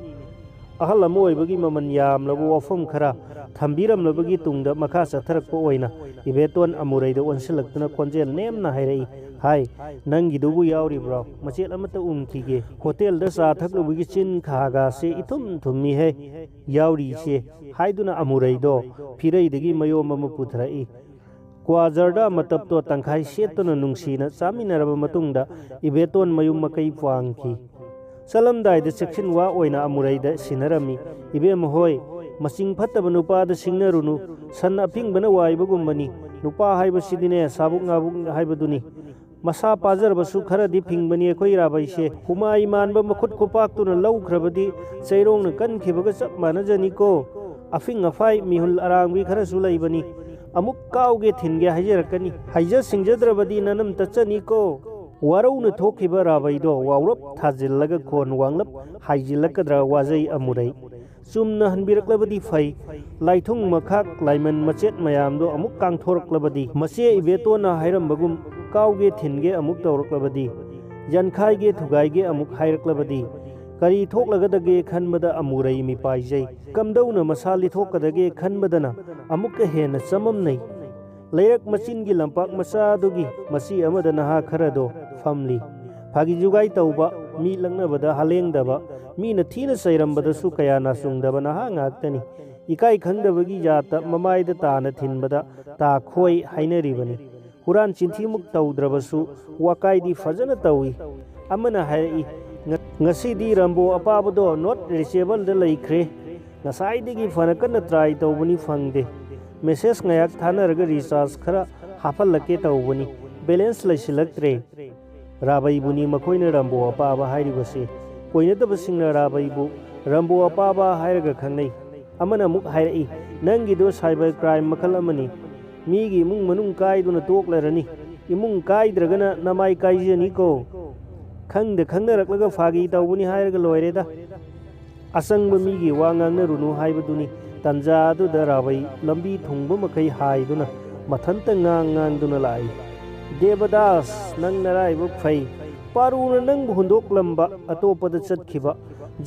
ꯑꯍꯜ ꯑꯃ ꯑꯣꯏꯕꯒꯤ ꯃꯃꯜ ꯌꯥꯝꯂꯕ ꯋꯥꯐꯝ ꯈꯔ ꯊꯝꯕꯤꯔꯝꯂꯕꯒꯤ ꯇꯨꯡꯗ ꯃꯈꯥ ꯆꯠꯊꯔꯛꯄ ꯑꯣꯏꯅ ꯏꯕꯦꯇꯣꯟ ꯑꯃꯨꯔꯩꯗ ꯑꯣꯟꯁꯤꯜꯂꯛꯇꯨꯅ ꯈꯣꯟꯖꯦꯜ ꯅꯦꯝꯅ ꯍꯥꯏꯔꯛꯏ, "ꯍꯥꯏ, ꯅꯪꯒꯤꯗꯨꯕꯨ ꯌꯥꯎꯔꯤꯕ꯭ꯔꯣ? ꯃꯆꯦꯠ ꯑꯃꯠꯇ ꯎꯝꯈꯤꯒꯦ꯫ ꯍꯣꯇꯦꯜꯗ ꯆꯥ ꯊꯛꯂꯨꯕꯒꯤ ꯆꯤꯟ ꯈꯥꯒꯥꯁꯦ ꯏꯊꯨꯝ ꯊꯨꯝꯃꯤꯍꯦ꯫ ꯌꯥꯎꯔꯤꯁꯦ," ꯍꯥꯏꯗꯨꯅ ꯑꯃꯨꯔꯩꯗꯣ ꯐꯤꯔꯩꯗꯒꯤ ꯃꯌꯣꯝ ꯑꯃ ꯄꯨꯊꯔꯛꯏ꯫ ꯀ꯭ꯋꯥ ꯖꯔꯗꯥ ꯃꯇꯞꯇꯣ ꯇꯪꯈꯥꯏ ꯁꯦꯠꯇꯨꯅ ꯅꯨꯡꯁꯤꯅ ꯆꯥꯃꯤꯟꯅꯔꯕ ꯃꯇꯨꯡꯗ ꯏꯕꯦꯇꯣꯟ ꯃꯌꯨꯝ ꯃꯀꯩ ꯄꯥꯡꯈꯤ꯫ ꯆꯠꯂꯝꯗꯥꯏꯗ ꯆꯦꯛꯁꯤꯟ ꯋꯥ ꯑꯣꯏꯅ ꯑꯃꯨꯔꯩꯗ ꯁꯤꯟꯅꯔꯝꯃꯤ꯫ "ꯏꯕꯦꯝꯃ ꯍꯣꯏ, ꯃꯆꯤꯡ ꯐꯠꯇꯕ ꯅꯨꯄꯥꯗ ꯁꯤꯡꯅꯔꯨꯅꯨ꯫ ꯁꯟ ꯑꯐꯤꯡꯕꯅ ꯋꯥꯏꯕꯒꯨꯝꯕꯅꯤ꯫ ꯅꯨꯄꯥ ꯍꯥꯏꯕꯁꯤꯗꯤꯅꯦ, ꯁꯥꯕꯨꯛ ꯉꯥꯕꯨꯛ ꯍꯥꯏꯕꯗꯨꯅꯤ꯫ ꯃꯁꯥ ꯄꯥꯖꯔꯕꯁꯨ ꯈꯔꯗꯤ ꯐꯤꯡꯕꯅꯤ ꯑꯩꯈꯣꯏ ꯔꯥꯕꯩꯁꯦ꯫ ꯍꯨꯃꯥꯏ ꯃꯥꯟꯕ ꯃꯈꯨꯠ ꯈꯨꯄꯥꯛꯇꯨꯅ ꯂꯧꯈ꯭ꯔꯕꯗꯤ ꯆꯩꯔꯣꯡꯅ ꯀꯟꯈꯤꯕꯒ ꯆꯞ ꯃꯥꯟꯅꯖꯅꯤꯀꯣ꯫ ꯑꯐꯤꯡ ꯑꯐꯥꯏ ꯃꯤꯍꯨꯜ ꯑꯔꯥꯡꯕꯤ ꯈꯔꯁꯨ ꯂꯩꯕꯅꯤ꯫ ꯑꯃꯨꯛ ꯀꯥꯎꯒꯦ ꯊꯤꯟꯒꯦ ꯍꯥꯏꯖꯔꯛꯀꯅꯤ꯫ ꯍꯩꯖ ꯁꯤꯡꯖꯗ꯭ꯔꯕꯗꯤ ꯅꯅꯝ ꯇꯠꯆꯅꯤꯀꯣ꯫" ꯋꯥꯔꯧꯅ ꯊꯣꯛꯈꯤꯕ ꯔꯥꯕꯩꯗꯣ ꯋꯥꯎꯔꯞ ꯊꯥꯖꯤꯜꯂꯒ ꯈꯣꯟ ꯋꯥꯡꯂꯞ ꯍꯥꯏꯖꯤꯜꯂꯛꯀꯗ꯭ꯔꯥ ꯋꯥꯖꯩ ꯑꯃꯨꯔꯩ꯫ ꯆꯨꯝꯅ ꯍꯟꯕꯤꯔꯛꯂꯕꯗꯤ ꯐꯩ꯫ ꯂꯥꯏꯊꯨꯡ ꯃꯈꯥꯛ ꯂꯥꯏꯃꯟ ꯃꯆꯦꯠ ꯃꯌꯥꯝꯗꯣ ꯑꯃꯨꯛ ꯀꯥꯡꯊꯣꯔꯛꯂꯕꯗꯤ, ꯃꯆꯦ ꯏꯕꯦꯇꯣꯟꯅ ꯍꯥꯏꯔꯝꯕꯒꯨꯝ ꯀꯥꯎꯒꯦ ꯊꯤꯟꯒꯦ ꯑꯃꯨꯛ ꯇꯧꯔꯛꯂꯕꯗꯤ, ꯌꯥꯟꯈꯥꯏꯒꯦ ꯊꯨꯒꯥꯏꯒꯦ ꯑꯃꯨꯛ ꯍꯥꯏꯔꯛꯂꯕꯗꯤ, ꯀꯔꯤ ꯊꯣꯛꯂꯒꯗꯒꯦ ꯈꯟꯕꯗ ꯑꯃꯨꯔꯩ ꯃꯤꯄꯥꯏꯖꯩ꯫ ꯀꯝꯗꯧꯅ ꯃꯁꯥ ꯂꯤꯊꯣꯛꯀꯗꯒꯦ ꯈꯟꯕꯗꯅ ꯑꯃꯨꯛꯀ ꯍꯦꯟꯅ ꯆꯃꯝꯅꯩ꯫ ꯂꯩꯔꯛ ꯃꯆꯤꯟꯒꯤ ꯂꯝꯄꯥꯛ ꯃꯆꯥꯗꯨꯒꯤ ꯃꯆꯤ ꯑꯃꯗ ꯅꯍꯥ ꯈꯔꯗꯣ ꯐꯝꯂꯤ꯫ ꯐꯥꯒꯤ ꯖꯨꯒꯥꯏ ꯇꯧꯕ, ꯃꯤ ꯂꯛꯅꯕꯗ ꯍꯥꯂꯦꯡꯗꯕ, ꯃꯤꯅ ꯊꯤꯅ ꯆꯩꯔꯝꯕꯗꯁꯨ ꯀꯌꯥ ꯅꯥꯆꯨꯡꯗꯕ ꯅꯍꯥ ꯉꯥꯛꯇꯅꯤ꯫ ꯏꯀꯥꯏ ꯈꯪꯗꯕꯒꯤ ꯖꯥꯠꯇ ꯃꯃꯥꯏꯗ ꯇꯥꯅ ꯊꯤꯟꯕꯗ ꯇꯥꯈꯣꯏ ꯍꯥꯏꯅꯔꯤꯕꯅꯤ꯫ ꯍꯨꯔꯥꯟ ꯆꯤꯟꯊꯤꯃꯨꯛ ꯇꯧꯗ꯭ꯔꯕꯁꯨ ꯋꯥꯀꯥꯏꯗꯤ ꯐꯖꯅ ꯇꯧꯏ꯫ ꯑꯃꯅ ꯍꯥꯏꯔꯛꯏ, "ꯉ-, ꯉꯁꯤꯗꯤ ꯔꯝꯕꯣ ꯑꯄꯥꯕꯗꯣ not reachable ꯗ ꯂꯩꯈ꯭ꯔꯦ꯫ ꯉꯁꯥꯏꯗꯒꯤ ꯐꯅ ꯀꯟꯅ try ꯇꯧꯕꯅꯤ, ꯐꯪꯗꯦ꯫ Message ꯉꯥꯏꯍꯥꯛ ꯊꯥꯅꯔꯒ recharge ꯈꯔ ꯍꯥꯞꯍꯜꯂꯛꯀꯦ ꯇꯧꯕꯅꯤ, balance ꯂꯩꯁꯤꯜꯂꯛꯇ꯭ꯔꯦ꯫" ꯔꯥꯕꯩꯕꯨꯅꯤ ꯃꯈꯣꯏꯅ ꯔꯝꯕꯣ ꯑꯄꯥꯕ ꯍꯥꯏꯔꯤꯕꯁꯤ꯫ ꯀꯣꯏꯅꯗꯕꯁꯤꯡꯅ ꯔꯥꯕꯩꯕꯨ ꯔꯝꯕꯣ ꯑꯄꯥꯕ ꯍꯥꯏꯔꯒ ꯈꯪꯅꯩ꯫ ꯑꯃꯅ ꯑꯃꯨꯛ ꯍꯥꯏꯔꯛꯏ, "ꯅꯪꯒꯤꯗꯣ cyber crime ꯃꯈꯜ ꯑꯃꯅꯤ꯫ ꯃꯤꯒꯤ ꯏꯃꯨꯡ ꯃꯅꯨꯡ ꯀꯥꯏꯗꯨꯅ ꯇꯣꯛꯂꯔꯅꯤ꯫ ꯏꯃꯨꯡ ꯀꯥꯏꯗ꯭ꯔꯒꯅ ꯅꯃꯥꯏ ꯀꯥꯏꯖꯅꯤꯀꯣ꯫" ꯈꯪꯗ ꯈꯪꯅꯔꯛꯂꯒ ꯐꯥꯒꯤ ꯇꯧꯕꯅꯤ ꯍꯥꯏꯔꯒ ꯂꯣꯏꯔꯦꯗ꯫ ꯑꯆꯪꯕ ꯃꯤꯒꯤ ꯋꯥ ꯉꯥꯡꯅꯔꯨꯅꯨ ꯍꯥꯏꯕꯗꯨꯅꯤ꯫ ꯇꯟꯖꯥ ꯑꯗꯨꯗ ꯔꯥꯕꯩ ꯂꯝꯕꯤ ꯊꯨꯡꯕ ꯃꯈꯩ ꯍꯥꯏꯗꯨꯅ ꯃꯊꯟꯇ ꯉꯥꯡ ꯉꯥꯡꯗꯨꯅ ꯂꯥꯛꯏ꯫ "ꯗꯦꯕꯗꯥꯁ, ꯅꯪ ꯅꯔꯥꯏꯕꯛ ꯐꯩ꯫ ꯄꯥꯔꯨꯅ ꯅꯪꯕꯨ ꯍꯨꯟꯗꯣꯛꯂꯝꯕ, ꯑꯇꯣꯞꯄꯗ ꯆꯠꯈꯤꯕ,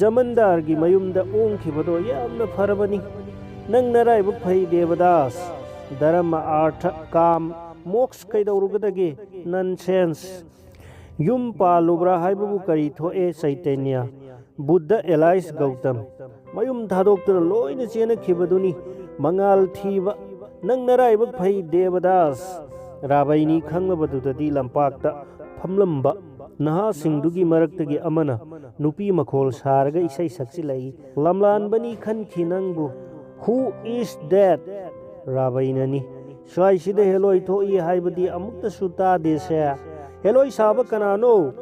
ꯖꯃꯟꯗꯥꯔꯒꯤ ꯃꯌꯨꯝꯗ ꯑꯣꯡꯈꯤꯕꯗꯣ ꯌꯥꯝꯅ ꯐꯔꯕꯅꯤ꯫ ꯅꯪ ꯅꯔꯥꯏꯕꯛ ꯐꯩ ꯗꯦꯕꯗꯥꯁ꯫ ꯙꯔꯃ, ꯑꯥꯔꯊ, ꯀꯥꯝ, ꯃꯣꯛꯁ ꯀꯩꯗꯧꯔꯨꯒꯗꯒꯦ? ꯅꯟꯁꯦꯟꯁ꯫ ꯌꯨꯝ ꯄꯥꯜꯂꯨꯕ꯭ꯔꯥ ꯍꯥꯏꯕꯕꯨ ꯀꯔꯤ ꯊꯣꯛꯑꯦ ꯆꯩꯇꯟꯌ? ꯕꯨꯗꯙ ꯑꯦꯂꯥꯏꯁ ꯒꯧꯇꯝ꯫ ꯃꯌꯨꯝ ꯊꯥꯗꯣꯛꯇꯨꯅ ꯂꯣꯏꯅ ꯆꯦꯟꯅꯈꯤꯕꯗꯨꯅꯤ꯫ ꯃꯉꯥꯜ ꯊꯤꯕ꯫ ꯅꯪ ꯅꯔꯥꯏꯕꯛ ꯐꯩ ꯗꯦꯕꯗꯥꯁ"꯫ ꯔꯥꯕꯩꯅꯤ ꯈꯪꯂꯕꯗꯨꯗꯗꯤ ꯂꯝꯄꯥꯛꯇ ꯐꯝꯂꯝꯕ ꯅꯍꯥꯁꯤꯡꯗꯨꯒꯤ ꯃꯔꯛꯇꯒꯤ ꯑꯃꯅ ꯅꯨꯄꯤ ꯃꯈꯣꯜ ꯁꯥꯔꯒ ꯏꯁꯩ ꯁꯛꯆꯤꯜꯂꯛꯏ꯫ "ꯂꯝꯂꯥꯟꯕꯅꯤ ꯈꯟꯈꯤ ꯅꯪꯕꯨ"꯫ "Who is that?" "ꯔꯥꯕꯩꯅꯅꯤ꯫ ꯁ꯭ꯋꯥꯏꯁꯤꯗ ꯍꯦꯂꯣꯏ ꯊꯣꯛꯏ ꯍꯥꯏꯕꯗꯤ ꯑꯃꯨꯛꯇꯁꯨ ꯇꯥꯗꯦꯁꯦ꯫ ꯍꯦꯂꯣꯏ ꯁꯥꯕ ꯀꯅꯥꯅꯣ?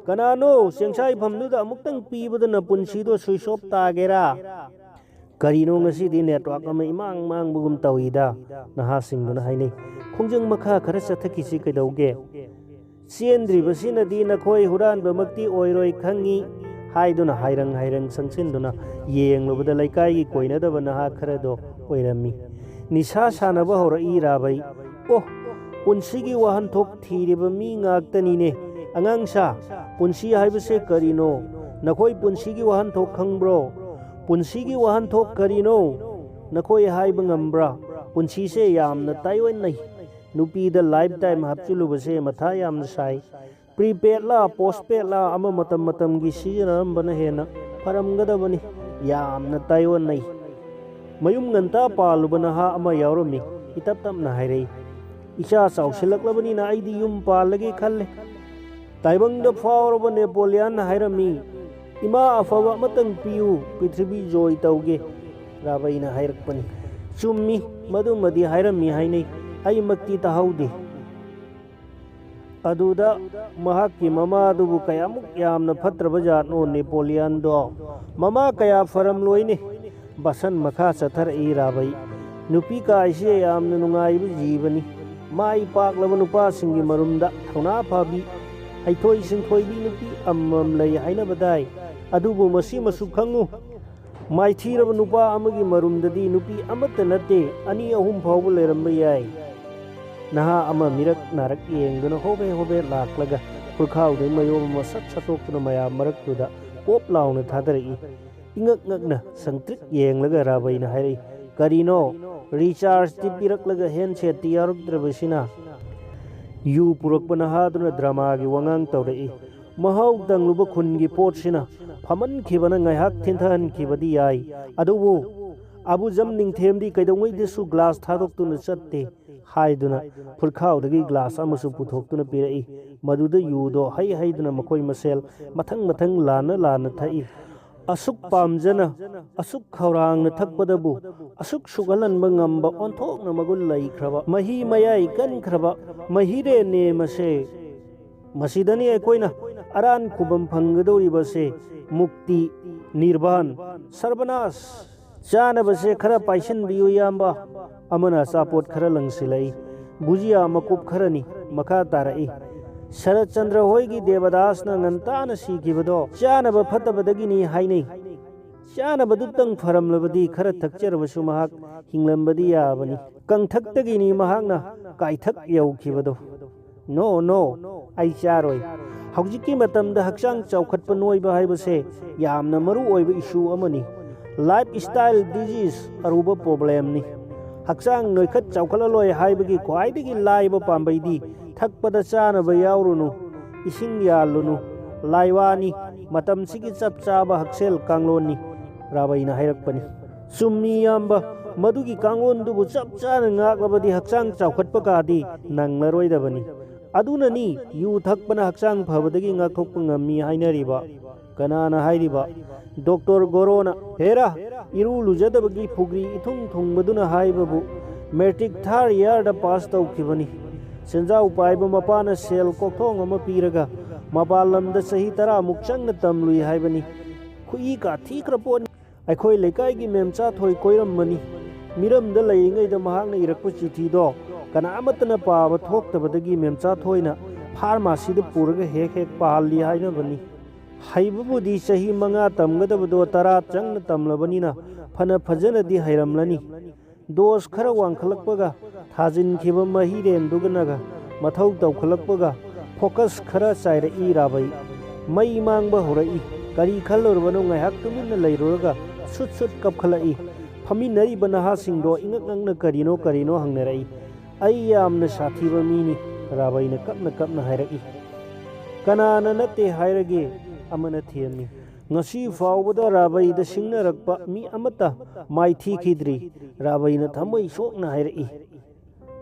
ꯀꯅꯥꯅꯣ? ꯆꯦꯡꯁꯥꯏꯐꯝꯗꯨꯗ ꯑꯃꯨꯛꯇꯪ ꯄꯤꯕꯗ ꯅꯄꯨꯟꯁꯤꯗꯣ switch off ꯇꯥꯒꯦꯔꯥ?" "ꯀꯔꯤꯅꯣ ꯉꯁꯤꯗꯤ network ꯑꯃ ꯏꯃꯥꯡ ꯃꯥꯡꯕꯒꯨꯝ ꯇꯧꯏꯗ?" ꯅꯍꯥꯁꯤꯡꯗꯨꯅ ꯍꯥꯏꯅꯩ꯫ "ꯈꯣꯡꯖꯪ ꯃꯈꯥ ꯈꯔ ꯆꯠꯊꯈꯤꯁꯤ ꯀꯩꯗꯧꯒꯦ?" "ꯆꯦꯟꯗ꯭ꯔꯤꯕꯁꯤꯅꯗꯤ ꯅꯈꯣꯏ ꯍꯨꯔꯥꯟꯕꯃꯛꯇꯤ ꯑꯣꯏꯔꯣꯏ ꯈꯪꯉꯤ" ꯍꯥꯏꯗꯨꯅ ꯍꯥꯏꯔꯪ ꯍꯥꯏꯔꯪ ꯆꯪꯁꯤꯟꯗꯨꯅ ꯌꯦꯡꯂꯨꯕꯗ ꯂꯩꯀꯥꯏꯒꯤ ꯀꯣꯏꯅꯗꯕ ꯅꯍꯥ ꯈꯔꯗꯣ ꯑꯣꯏꯔꯝꯃꯤ꯫ "ꯅꯤꯁꯥ ꯁꯥꯟꯅꯕ ꯍꯧꯔꯛꯏ ꯔꯥꯕꯩ꯫ ꯑꯣ, ꯄꯨꯟꯁꯤꯒꯤ ꯋꯥꯍꯟꯊꯣꯛ ꯊꯤꯔꯤꯕ ꯃꯤ ꯉꯥꯛꯇꯅꯤꯅꯦ꯫ ꯑꯉꯥꯡꯁꯥ, ꯄꯨꯟꯁꯤ ꯍꯥꯏꯕꯁꯦ ꯀꯔꯤꯅꯣ? ꯅꯈꯣꯏ ꯄꯨꯟꯁꯤꯒꯤ ꯋꯥꯍꯟꯊꯣꯛ ꯈꯪꯕ꯭ꯔꯣ? ꯄꯨꯟꯁꯤꯒꯤ ꯋꯥꯍꯟꯊꯣꯛ ꯀꯔꯤꯅꯣ? ꯅꯈꯣꯏ ꯍꯥꯏꯕ ꯉꯝꯕ꯭ꯔꯥ? ꯄꯨꯟꯁꯤꯁꯦ ꯌꯥꯝꯅ ꯇꯥꯏꯑꯣꯟꯅꯩ꯫ ꯅꯨꯄꯤꯗ lifetime ꯍꯥꯞꯆꯤꯜꯂꯨꯕꯁꯦ ꯃꯊꯥ ꯌꯥꯝꯅ ꯁꯥꯏ꯫ Prepaid ꯂꯥ, postpaid ꯂꯥ ꯑꯃ ꯃꯇꯝ ꯃꯇꯝꯒꯤ ꯁꯤꯖꯤꯟꯅꯔꯝꯕꯅ ꯍꯦꯟꯅ ꯐꯔꯝꯒꯗꯕꯅꯤ꯫ ꯌꯥꯝꯅ ꯇꯥꯏꯑꯣꯟꯅꯩ"꯫ ꯃꯌꯨꯝ ꯉꯟꯇꯥ ꯄꯥꯜꯂꯨꯕ ꯅꯍꯥ ꯑꯃ ꯌꯥꯎꯔꯝꯃꯤ꯫ ꯏꯇꯞ ꯇꯞꯅ ꯍꯥꯏꯔꯛꯏ, "ꯏꯆꯥ ꯆꯥꯎꯁꯤꯜꯂꯛꯂꯕꯅꯤꯅ ꯑꯩꯗꯤ ꯌꯨꯝ ꯄꯥꯜꯂꯒꯦ ꯈꯜꯂꯦ꯫ ꯇꯥꯏꯕꯪꯗ ꯐꯥꯎꯔꯕ ꯅꯦꯄꯣꯂꯤꯌꯟꯅ ꯍꯥꯏꯔꯝꯃꯤ, 'ꯏꯃꯥ ꯑꯐꯕ ꯑꯃꯇꯪ ꯄꯤꯌꯨ, ꯄ꯭ꯔꯤꯊꯤꯕꯤ ꯖꯣꯏ ꯇꯧꯒꯦ'" ꯔꯥꯕꯩꯅ ꯍꯥꯏꯔꯛꯄꯅꯤ꯫ "ꯆꯨꯝꯃꯤ, ꯃꯗꯨꯃꯗꯤ ꯍꯥꯏꯔꯝꯃꯤ ꯍꯥꯏꯅꯩ꯫ ꯑꯩꯃꯛꯇꯤ ꯇꯥꯍꯧꯗꯦ"꯫ ꯑꯗꯨꯗ ꯃꯍꯥꯛꯀꯤ ꯃꯃꯥꯗꯨꯕꯨ ꯀꯌꯥꯃꯨꯛ ꯌꯥꯝꯅ ꯐꯠꯇ꯭ꯔꯕ ꯖꯥꯠꯅꯣ ꯅꯦꯄꯣꯂꯤꯌꯟꯗꯣ꯫ "ꯃꯃꯥ ꯀꯌꯥ ꯐꯔꯝꯂꯣꯏꯅꯦ"꯫ ꯕꯥꯁꯟ ꯃꯈꯥ ꯆꯠꯊꯔꯛꯏ ꯔꯥꯕꯩ꯫ "ꯅꯨꯄꯤ ꯀꯥꯏꯁꯤ ꯌꯥꯝꯅ ꯅꯨꯡꯉꯥꯏꯕ ꯖꯤꯕꯅꯤ꯫ ꯃꯥꯏ ꯄꯥꯛꯂꯕ ꯅꯨꯄꯥꯁꯤꯡꯒꯤ ꯃꯔꯨꯝꯗ ꯊꯧꯅꯥ ꯐꯕꯤ, ꯍꯩꯊꯣꯏ ꯁꯤꯡꯊꯣꯏꯕꯤ ꯅꯨꯄꯤ ꯑꯃꯃꯝ ꯂꯩ ꯍꯥꯏꯅꯕꯗꯥꯏ? ꯑꯗꯨꯕꯨ ꯃꯁꯤꯃꯁꯨ ꯈꯪꯉꯨ, ꯃꯥꯏꯊꯤꯔꯕ ꯅꯨꯄꯥ ꯑꯃꯒꯤ ꯃꯔꯨꯝꯗꯗꯤ ꯅꯨꯄꯤ ꯑꯃꯠꯇ ꯅꯠꯇꯦ, ꯑꯅꯤ ꯑꯍꯨꯝ ꯐꯥꯎꯕ ꯂꯩꯔꯝꯕ ꯌꯥꯏ꯫ ꯅꯍꯥ ꯑꯃ ꯃꯤꯔꯛ ꯅꯥꯔꯛ ꯌꯦꯡꯗꯨꯅ ꯍꯣꯕꯦ ꯍꯣꯕꯦ ꯂꯥꯛꯂꯒ ꯐꯨꯔꯈꯥꯎꯗꯒꯤ ꯃꯌꯣꯝ ꯑꯃ ꯁꯠ ꯁꯠꯇꯣꯛꯇꯨꯅ ꯃꯌꯥꯝ ꯃꯔꯛꯇꯨꯗ ꯄꯣꯞ ꯂꯥꯎꯅ ꯊꯥꯗꯔꯛꯏ꯫ ꯏꯉꯛ ꯉꯛꯅ ꯁꯪꯇ꯭ꯔꯤꯛ ꯌꯦꯡꯂꯒ ꯔꯥꯕꯩꯅ ꯍꯥꯏꯔꯛꯏ, "ꯀꯔꯤꯅꯣ? ꯔꯤꯆꯥꯔꯖꯇꯤ ꯄꯤꯔꯛꯂꯒ ꯍꯦꯟꯁꯦꯠꯇꯤ ꯌꯥꯎꯔꯛꯇ꯭ꯔꯕꯁꯤꯅ?" ꯌꯨ ꯄꯨꯔꯛꯄ ꯅꯍꯥꯗꯨꯅ ꯗ꯭ꯔꯃꯥꯒꯤ ꯋꯥꯉꯥꯡ ꯇꯧꯔꯛꯏ, "ꯃꯍꯥꯎ ꯇꯪꯂꯨꯕ ꯈꯨꯟꯒꯤ ꯄꯣꯠꯁꯤꯅ ꯐꯝꯍꯟꯈꯤꯕꯅ ꯉꯥꯏꯍꯥꯛ ꯊꯤꯟꯊꯍꯟꯈꯤꯕꯗꯤ ꯌꯥꯏ, ꯑꯗꯨꯕꯨ ꯑꯕꯨꯖꯝ ꯅꯤꯡꯊꯦꯝꯗꯤ ꯀꯩꯗꯧꯉꯩꯗꯁꯨ ꯒ꯭ꯂꯥꯁ ꯊꯥꯗꯣꯛꯇꯨꯅ ꯆꯠꯇꯦ" ꯍꯥꯏꯗꯨꯅ ꯐꯨꯔꯈꯥꯎꯗꯒꯤ ꯒ꯭ꯂꯥꯁ ꯑꯃꯁꯨ ꯄꯨꯊꯣꯛꯇꯨꯅ ꯄꯤꯔꯛꯏ꯫ ꯃꯗꯨꯗ ꯌꯨꯗꯣ ꯍꯩ ꯍꯩꯗꯨꯅ ꯃꯈꯣꯏ ꯃꯁꯦꯜ ꯃꯊꯪ ꯃꯊꯪ ꯂꯥꯟꯅ ꯂꯥꯟꯅ ꯊꯛꯏ꯫ ꯑꯁꯨꯛ ꯄꯥꯝꯖꯅ, ꯑꯁꯨꯛ ꯈꯧꯔꯥꯡꯅ ꯊꯛꯄꯗꯕꯨ ꯑꯁꯨꯛ ꯁꯨꯛꯍꯜꯍꯟꯕ ꯉꯝꯕ ꯑꯣꯟꯊꯣꯛꯅ ꯃꯒꯨꯟ ꯂꯩꯈ꯭ꯔꯕ, ꯃꯍꯤ ꯃꯌꯥꯏ ꯀꯟꯈ꯭ꯔꯕ ꯃꯍꯤꯔꯦꯟꯅꯦ ꯃꯁꯦ꯫ ꯃꯁꯤꯗꯅꯤ ꯑꯩꯈꯣꯏꯅ ꯑꯔꯥꯟ ꯈꯨꯕꯝ ꯐꯪꯒꯗꯧꯔꯤꯕꯁꯦ꯫ ꯃꯨꯛꯇꯤ, ꯅꯤꯔꯕꯥꯟ, ꯁꯔꯕꯅꯥꯁ꯫ ꯆꯥꯅꯕꯁꯦ ꯈꯔ ꯄꯥꯏꯁꯤꯟꯕꯤꯌꯨ, ꯏꯌꯥꯝꯕ꯫ ꯑꯃꯅ ꯑꯆꯥꯄꯣꯠ ꯈꯔ ꯂꯪꯁꯤꯜꯂꯛꯏ꯫ ꯕꯨꯖꯤꯌꯥ ꯃꯀꯨꯞ ꯈꯔꯅꯤ ꯃꯈꯥ ꯇꯥꯔꯛꯏ꯫ "ꯁꯔꯠꯆꯟꯗ꯭ꯔ ꯍꯣꯏꯒꯤ ꯗꯦꯕꯗꯥꯁꯅ ꯉꯟꯇꯥꯅ ꯁꯤꯈꯤꯕꯗꯣ ꯆꯥꯅꯕ ꯐꯠꯇꯕꯗꯒꯤꯅꯤ ꯍꯥꯏꯅꯩ꯫ ꯆꯥꯅꯕꯗꯨꯇꯪ ꯐꯔꯝꯂꯕꯗꯤ ꯈꯔ ꯊꯛꯆꯔꯕꯁꯨ ꯃꯍꯥꯛ ꯍꯤꯡꯂꯝꯕꯗꯤ ꯌꯥꯕꯅꯤ꯫ ꯀꯪꯊꯛꯇꯒꯤꯅꯤ ꯃꯍꯥꯛꯅ ꯀꯥꯏꯊꯛ ꯌꯧꯈꯤꯕꯗꯣ꯫ ꯅꯣ, ꯅꯣ, ꯑꯩ ꯆꯥꯔꯣꯏ꯫ ꯍꯧꯖꯤꯛꯀꯤ ꯃꯇꯝꯗ ꯍꯛꯆꯥꯡ ꯆꯥꯎꯈꯠꯄ ꯅꯣꯏꯕ ꯍꯥꯏꯕꯁꯦ ꯌꯥꯝꯅ ꯃꯔꯨ ꯑꯣꯏꯕ ꯏꯁꯨ ꯑꯃꯅꯤ꯫ ꯂꯥꯏꯐ ꯁ꯭ꯇꯥꯏꯜ ꯗꯤꯖꯤꯖ ꯑꯔꯨꯕ ꯄ꯭ꯔꯣꯕ꯭ꯂꯦꯝꯅꯤ꯫ ꯍꯛꯆꯥꯡ ꯅꯣꯏꯈꯠ ꯆꯥꯎꯈꯠꯂꯂꯣꯏ ꯍꯥꯏꯕꯒꯤ ꯈ꯭ꯋꯥꯏꯗꯒꯤ ꯂꯥꯏꯕ ꯄꯥꯝꯕꯩꯗꯤ ꯊꯛꯄꯗ ꯆꯥꯅꯕ ꯌꯥꯎꯔꯨꯅꯨ, ꯏꯁꯤꯡ ꯌꯥꯜꯂꯨꯅꯨ꯫ ꯂꯥꯏꯋꯥꯅꯤ, ꯃꯇꯝꯁꯤꯒꯤ ꯆꯞ ꯆꯥꯕ ꯍꯛꯁꯦꯜ ꯀꯥꯡꯂꯣꯟꯅꯤ" ꯔꯥꯕꯩꯅ ꯍꯥꯏꯔꯛꯄꯅꯤ꯫ ꯆꯨꯝꯃꯤ ꯏꯌꯥꯝꯕ, ꯃꯗꯨꯒꯤ ꯀꯥꯡꯂꯣꯟꯗꯨꯕꯨ ꯆꯞ ꯆꯥꯅ ꯉꯥꯛꯂꯕꯗꯤ ꯍꯛꯆꯥꯡ ꯆꯥꯎꯈꯠꯄ ꯀꯥꯗꯤ ꯅꯪꯂꯔꯣꯏꯗꯕꯅꯤ꯫ ꯑꯗꯨꯅꯅꯤ ꯌꯨ ꯊꯛꯄꯅ ꯍꯛꯆꯥꯡ ꯐꯕꯗꯒꯤ ꯉꯥꯛꯊꯣꯛꯄ ꯉꯝꯃꯤ ꯍꯥꯏꯅꯔꯤꯕ꯫ ꯀꯅꯥꯅ ꯍꯥꯏꯔꯤꯕ? ꯗꯣꯛꯇꯔ ꯒꯣꯔꯣꯅ꯫ ꯍꯦꯔꯥ, ꯏꯔꯨ ꯂꯨꯖꯗꯕꯒꯤ ꯐꯨꯒ꯭ꯔꯤ ꯏꯊꯨꯡ ꯊꯨꯡꯕꯗꯨꯅ ꯍꯥꯏꯕꯕꯨ꯫ ꯃꯦꯇ꯭ꯔꯤꯛ ꯊꯥꯔ ꯏꯌꯥꯔꯗ ꯄꯥꯁ ꯇꯧꯈꯤꯕꯅꯤ꯫ ꯁꯦꯟꯖꯥꯎ ꯄꯥꯏꯕ ꯃꯄꯥꯅ ꯁꯦꯜ ꯀꯣꯛꯊꯣꯡ ꯑꯃ ꯄꯤꯔꯒ ꯃꯄꯥꯟ ꯂꯝꯗ ꯆꯍꯤ ꯇꯔꯥꯃꯨꯛ ꯆꯪꯅ ꯇꯝꯂꯨꯏ ꯍꯥꯏꯕꯅꯤ꯫ ꯈꯨꯏ ꯀꯥ ꯊꯤꯈ꯭ꯔ ꯄꯣꯠꯅꯤ꯫ ꯑꯩꯈꯣꯏ ꯂꯩꯀꯥꯏꯒꯤ ꯃꯦꯝꯆꯥ ꯊꯣꯏ ꯀꯣꯏꯔꯝꯕꯅꯤ꯫ ꯃꯤꯔꯝꯗ ꯂꯩꯔꯤꯉꯩꯗ ꯃꯍꯥꯛꯅ ꯏꯔꯛꯄ ꯆꯤꯊꯤꯗꯣ ꯀꯅꯥ ꯑꯃꯠꯇꯅ ꯄꯥꯕ ꯊꯣꯛꯇꯕꯗꯒꯤ ꯃꯦꯝꯆꯥ ꯊꯣꯏꯅ ꯐꯥꯔꯃꯥꯁꯤꯗ ꯄꯨꯔꯒ ꯍꯦꯛ ꯍꯦꯛ ꯄꯥꯍꯜꯂꯤ ꯍꯥꯏꯅꯕꯅꯤ꯫ ꯍꯩꯕꯕꯨꯗꯤ ꯆꯍꯤ ꯃꯉꯥ ꯇꯝꯒꯗꯕꯗꯣ ꯇꯔꯥ ꯆꯪꯅ ꯇꯝꯂꯕꯅꯤꯅ ꯐꯅ ꯐꯖꯅꯗꯤ ꯍꯩꯔꯝꯂꯅꯤ꯫ ꯗꯣꯁ ꯈꯔ ꯋꯥꯡꯈꯠꯂꯛꯄꯒ, ꯊꯥꯖꯤꯟꯈꯤꯕ ꯃꯍꯤꯔꯦꯟꯗꯨꯒꯅꯒ ꯃꯊꯧ ꯇꯧꯈꯠꯂꯛꯄꯒ, ꯐꯣꯀꯁ ꯈꯔ ꯆꯥꯏꯔꯛꯏ ꯔꯥꯕꯩ꯫ ꯃꯩ ꯃꯥꯡꯕ ꯍꯧꯔꯛꯏ꯫ ꯀꯔꯤ ꯈꯜꯂꯨꯔꯕꯅꯣ, ꯉꯥꯏꯍꯥꯛ ꯇꯨꯃꯤꯟꯅ ꯂꯩꯔꯨꯔꯒ ꯁꯨꯠ ꯁꯨꯠ ꯀꯞꯈꯠꯂꯛꯏ꯫ ꯐꯝꯃꯤꯟꯅꯔꯤꯕ ꯅꯍꯥꯁꯤꯡꯗꯣ ꯏꯉꯛ ꯉꯛꯅ ꯀꯔꯤꯅꯣ ꯀꯔꯤꯅꯣ ꯍꯪꯅꯔꯛꯏ꯫ "ꯑꯩ ꯌꯥꯝꯅ ꯁꯥꯊꯤꯕ ꯃꯤꯅꯤ," ꯔꯥꯕꯩꯅ ꯀꯞꯅ ꯀꯞꯅ ꯍꯥꯏꯔꯛꯏ꯫ "ꯀꯅꯥꯅ ꯅꯠꯇꯦ ꯍꯥꯏꯔꯒꯦ?" ꯑꯃꯅ ꯊꯦꯝꯃꯤ꯫ "ꯉꯁꯤ ꯐꯥꯎꯕꯗ ꯔꯥꯕꯩꯗ ꯁꯤꯡꯅꯔꯛꯄ ꯃꯤ ꯑꯃꯠꯇ ꯃꯥꯏꯊꯤꯈꯤꯗ꯭ꯔꯤ꯫" ꯔꯥꯕꯩꯅ ꯊꯃꯣꯏ ꯁꯣꯛꯅ ꯍꯥꯏꯔꯛꯏ꯫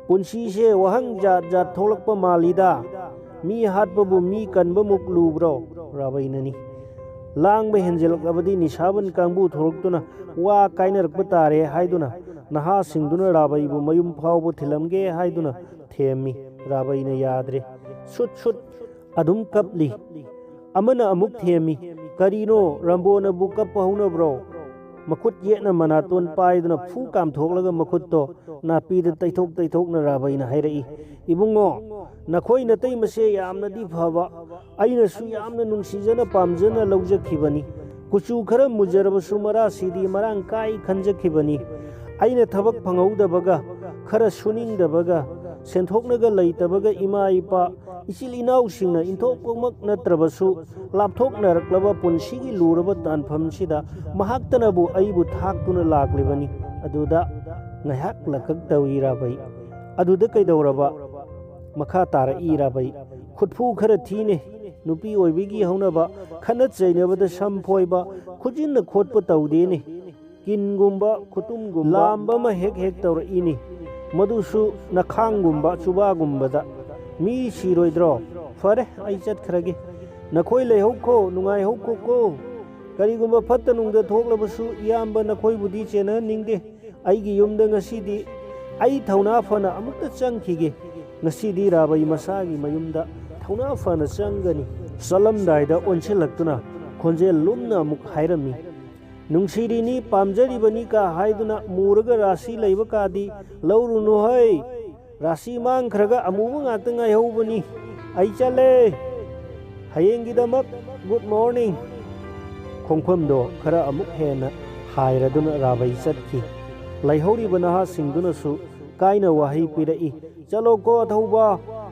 "ꯄꯨꯟꯁꯤꯁꯦ ꯋꯥꯍꯪ ꯖꯥꯠ ꯖꯥꯠ ꯊꯣꯛꯂꯛꯄ ꯃꯥꯜꯂꯤꯗ꯫ ꯃꯤ ꯍꯥꯠꯄꯕꯨ ꯃꯤ ꯀꯟꯕꯃꯨꯛ ꯂꯨꯕ꯭ꯔꯣ?" ꯔꯥꯕꯩꯅꯅꯤ꯫ "ꯂꯥꯡꯕ ꯍꯦꯟꯖꯤꯜꯂꯛꯂꯕꯗꯤ ꯅꯤꯁꯥꯕꯟ ꯀꯥꯡꯕꯨ ꯊꯣꯛꯂꯛꯇꯨꯅ ꯋꯥ ꯀꯥꯏꯅꯔꯛꯄ ꯇꯥꯔꯦ" ꯍꯥꯏꯗꯨꯅ ꯅꯍꯥꯁꯤꯡꯗꯨꯅ ꯔꯥꯕꯩꯕꯨ ꯃꯌꯨꯝ ꯐꯥꯎꯕ ꯊꯤꯜꯂꯝꯒꯦ ꯍꯥꯏꯗꯨꯅ ꯊꯦꯝꯃꯤ꯫ ꯔꯥꯕꯩꯅ ꯌꯥꯗ꯭ꯔꯦ꯫ ꯁꯨꯠ ꯁꯨꯠ ꯑꯗꯨꯝ ꯀꯞꯂꯤ꯫ ꯑꯃꯅ ꯑꯃꯨꯛ ꯊꯦꯝꯃꯤ꯫ "ꯀꯔꯤꯅꯣ, ꯔꯝꯕꯣꯅꯕꯨ ꯀꯞꯄ ꯍꯧꯅꯕ꯭ꯔꯣ?" ꯃꯈꯨꯠ ꯌꯦꯠꯅ ꯃꯅꯥꯇꯣꯟ ꯄꯥꯏꯗꯨꯅ ꯐꯨ ꯀꯥꯝꯊꯣꯛꯂꯒ ꯃꯈꯨꯠꯇꯣ ꯅꯥꯄꯤꯗ ꯇꯩꯊꯣꯛ ꯇꯩꯊꯣꯛꯅ ꯔꯥꯕꯩꯅ ꯍꯥꯏꯔꯛꯏ꯫ "ꯏꯕꯨꯡꯉꯣ, ꯅꯈꯣꯏ ꯅꯇꯩꯃꯁꯦ ꯌꯥꯝꯅꯗꯤ ꯐꯕ, ꯑꯩꯅꯁꯨ ꯌꯥꯝꯅ ꯅꯨꯡꯁꯤꯖꯅ ꯄꯥꯝꯖꯅ ꯂꯧꯖꯈꯤꯕꯅꯤ꯫ ꯀꯨꯆꯨ ꯈꯔ ꯃꯨꯖꯔꯕꯁꯨ ꯃꯔꯥꯁꯤꯗꯤ ꯃꯔꯥꯡ ꯀꯥꯏ ꯈꯟꯖꯈꯤꯕꯅꯤ꯫ ꯑꯩꯅ ꯊꯕꯛ ꯐꯪꯍꯧꯗꯕꯒ, ꯈꯔ ꯁꯨꯅꯤꯡꯗꯕꯒ, ꯁꯦꯟꯊꯣꯛꯅꯒ ꯂꯩꯇꯕꯒ ꯏꯃꯥ ꯏꯄꯥ, ꯏꯆꯤꯜ ꯏꯅꯥꯎꯁꯤꯡꯅ ꯏꯟꯊꯣꯛꯄꯃꯛ ꯅꯠꯇ꯭ꯔꯕꯁꯨ ꯂꯥꯞꯊꯣꯛꯅꯔꯛꯂꯕ ꯄꯨꯟꯁꯤꯒꯤ ꯂꯨꯔꯕ ꯇꯥꯟꯐꯝꯁꯤꯗ ꯃꯍꯥꯛꯇꯅꯕꯨ ꯑꯩꯕꯨ ꯊꯥꯛꯇꯨꯅ ꯂꯥꯛꯂꯤꯕꯅꯤ꯫ ꯑꯗꯨꯗ ꯉꯥꯏꯍꯥꯛ ꯂꯀꯛ ꯇꯧꯏ ꯔꯥꯕꯩ꯫ ꯑꯗꯨꯗ ꯀꯩꯗꯧꯔꯕ?" ꯃꯈꯥ ꯇꯥꯔꯛꯏ ꯔꯥꯕꯩ꯫ "ꯈꯨꯠꯐꯨ ꯈꯔ ꯊꯤꯅꯦ꯫ ꯅꯨꯄꯤ ꯑꯣꯏꯕꯒꯤ ꯍꯧꯅꯕ, ꯈꯠꯅ ꯆꯩꯅꯕꯗ ꯁꯝ ꯐꯣꯏꯕ, ꯈꯨꯖꯤꯟꯅ ꯈꯣꯠꯄ ꯇꯧꯗꯦꯅꯦ꯫ ꯀꯤꯟꯒꯨꯝꯕ, ꯈꯨꯇꯨꯝꯒꯨꯝꯕ ꯂꯥꯝꯕ ꯑꯃ ꯍꯦꯛ ꯍꯦꯛ ꯇꯧꯔꯛꯏꯅꯤ꯫ ꯃꯗꯨꯁꯨ ꯅꯈꯥꯡꯒꯨꯝꯕ, ꯆꯨꯕꯥꯒꯨꯝꯕꯗ꯫ ꯃꯤ ꯁꯤꯔꯣꯏꯗ꯭ꯔꯣ? ꯐꯔꯦ, ꯑꯩ ꯆꯠꯈ꯭ꯔꯒꯦ꯫ ꯅꯈꯣꯏ ꯂꯩꯍꯧꯈꯣ, ꯅꯨꯡꯉꯥꯏꯍꯧꯈꯣꯀꯣ꯫ ꯀꯔꯤꯒꯨꯝꯕ ꯐꯠꯇ ꯅꯨꯡꯗ ꯊꯣꯛꯂꯕꯁꯨ ꯏꯌꯥꯝꯕ ꯅꯈꯣꯏꯕꯨꯗꯤ ꯆꯦꯟꯅꯍꯟꯅꯤꯡꯗꯦ꯫ ꯑꯩꯒꯤ ꯌꯨꯝꯗ ꯉꯁꯤꯗꯤ ꯑꯩ ꯊꯧꯅꯥ ꯐꯅ ꯑꯃꯨꯛꯇ ꯆꯪꯈꯤꯒꯦ꯫ ꯉꯁꯤꯗꯤ ꯔꯥꯕꯩ ꯃꯁꯥꯒꯤ ꯃꯌꯨꯝꯗ ꯊꯧꯅꯥ ꯐꯅ ꯆꯪꯒꯅꯤ꯫" ꯆꯠꯂꯝꯗꯥꯏꯗ ꯑꯣꯟꯁꯤꯜꯂꯛꯇꯨꯅ ꯈꯣꯟꯖꯦꯜ ꯂꯨꯝꯅ ꯑꯃꯨꯛ ꯍꯥꯏꯔꯝꯃꯤ꯫ "ꯅꯨꯡꯁꯤꯔꯤꯅꯤ, ꯄꯥꯝꯖꯔꯤꯕꯅꯤ" ꯀ ꯍꯥꯏꯗꯨꯅ ꯃꯨꯔꯒ ꯔꯥꯁꯤ ꯂꯩꯕ ꯀꯥꯗꯤ ꯂꯧꯔꯨꯅꯨ ꯍꯩ꯫ ꯔꯥꯁꯤ ꯃꯥꯡꯈ꯭ꯔꯒ ꯑꯃꯨꯕ ꯉꯥꯛꯇ ꯉꯥꯏꯍꯧꯕꯅꯤ꯫ ꯑꯩ ꯆꯠꯂꯦ꯫ ꯍꯌꯦꯡꯒꯤꯗꯃꯛ good morning꯫ ꯈꯣꯡꯐꯝꯗꯣ ꯈꯔ ꯑꯃꯨꯛ ꯍꯦꯟꯅ ꯍꯥꯏꯔꯗꯨꯅ ꯔꯥꯕꯩ ꯆꯠꯈꯤ꯫ ꯂꯩꯍꯧꯔꯤꯕ ꯅꯍꯥꯁꯤꯡꯗꯨꯅꯁꯨ ꯀꯥꯏꯅ ꯋꯥꯍꯩ ꯄꯤꯔꯛꯏ, "ꯆꯠꯂꯣꯀꯣ ꯑꯊꯧꯕ,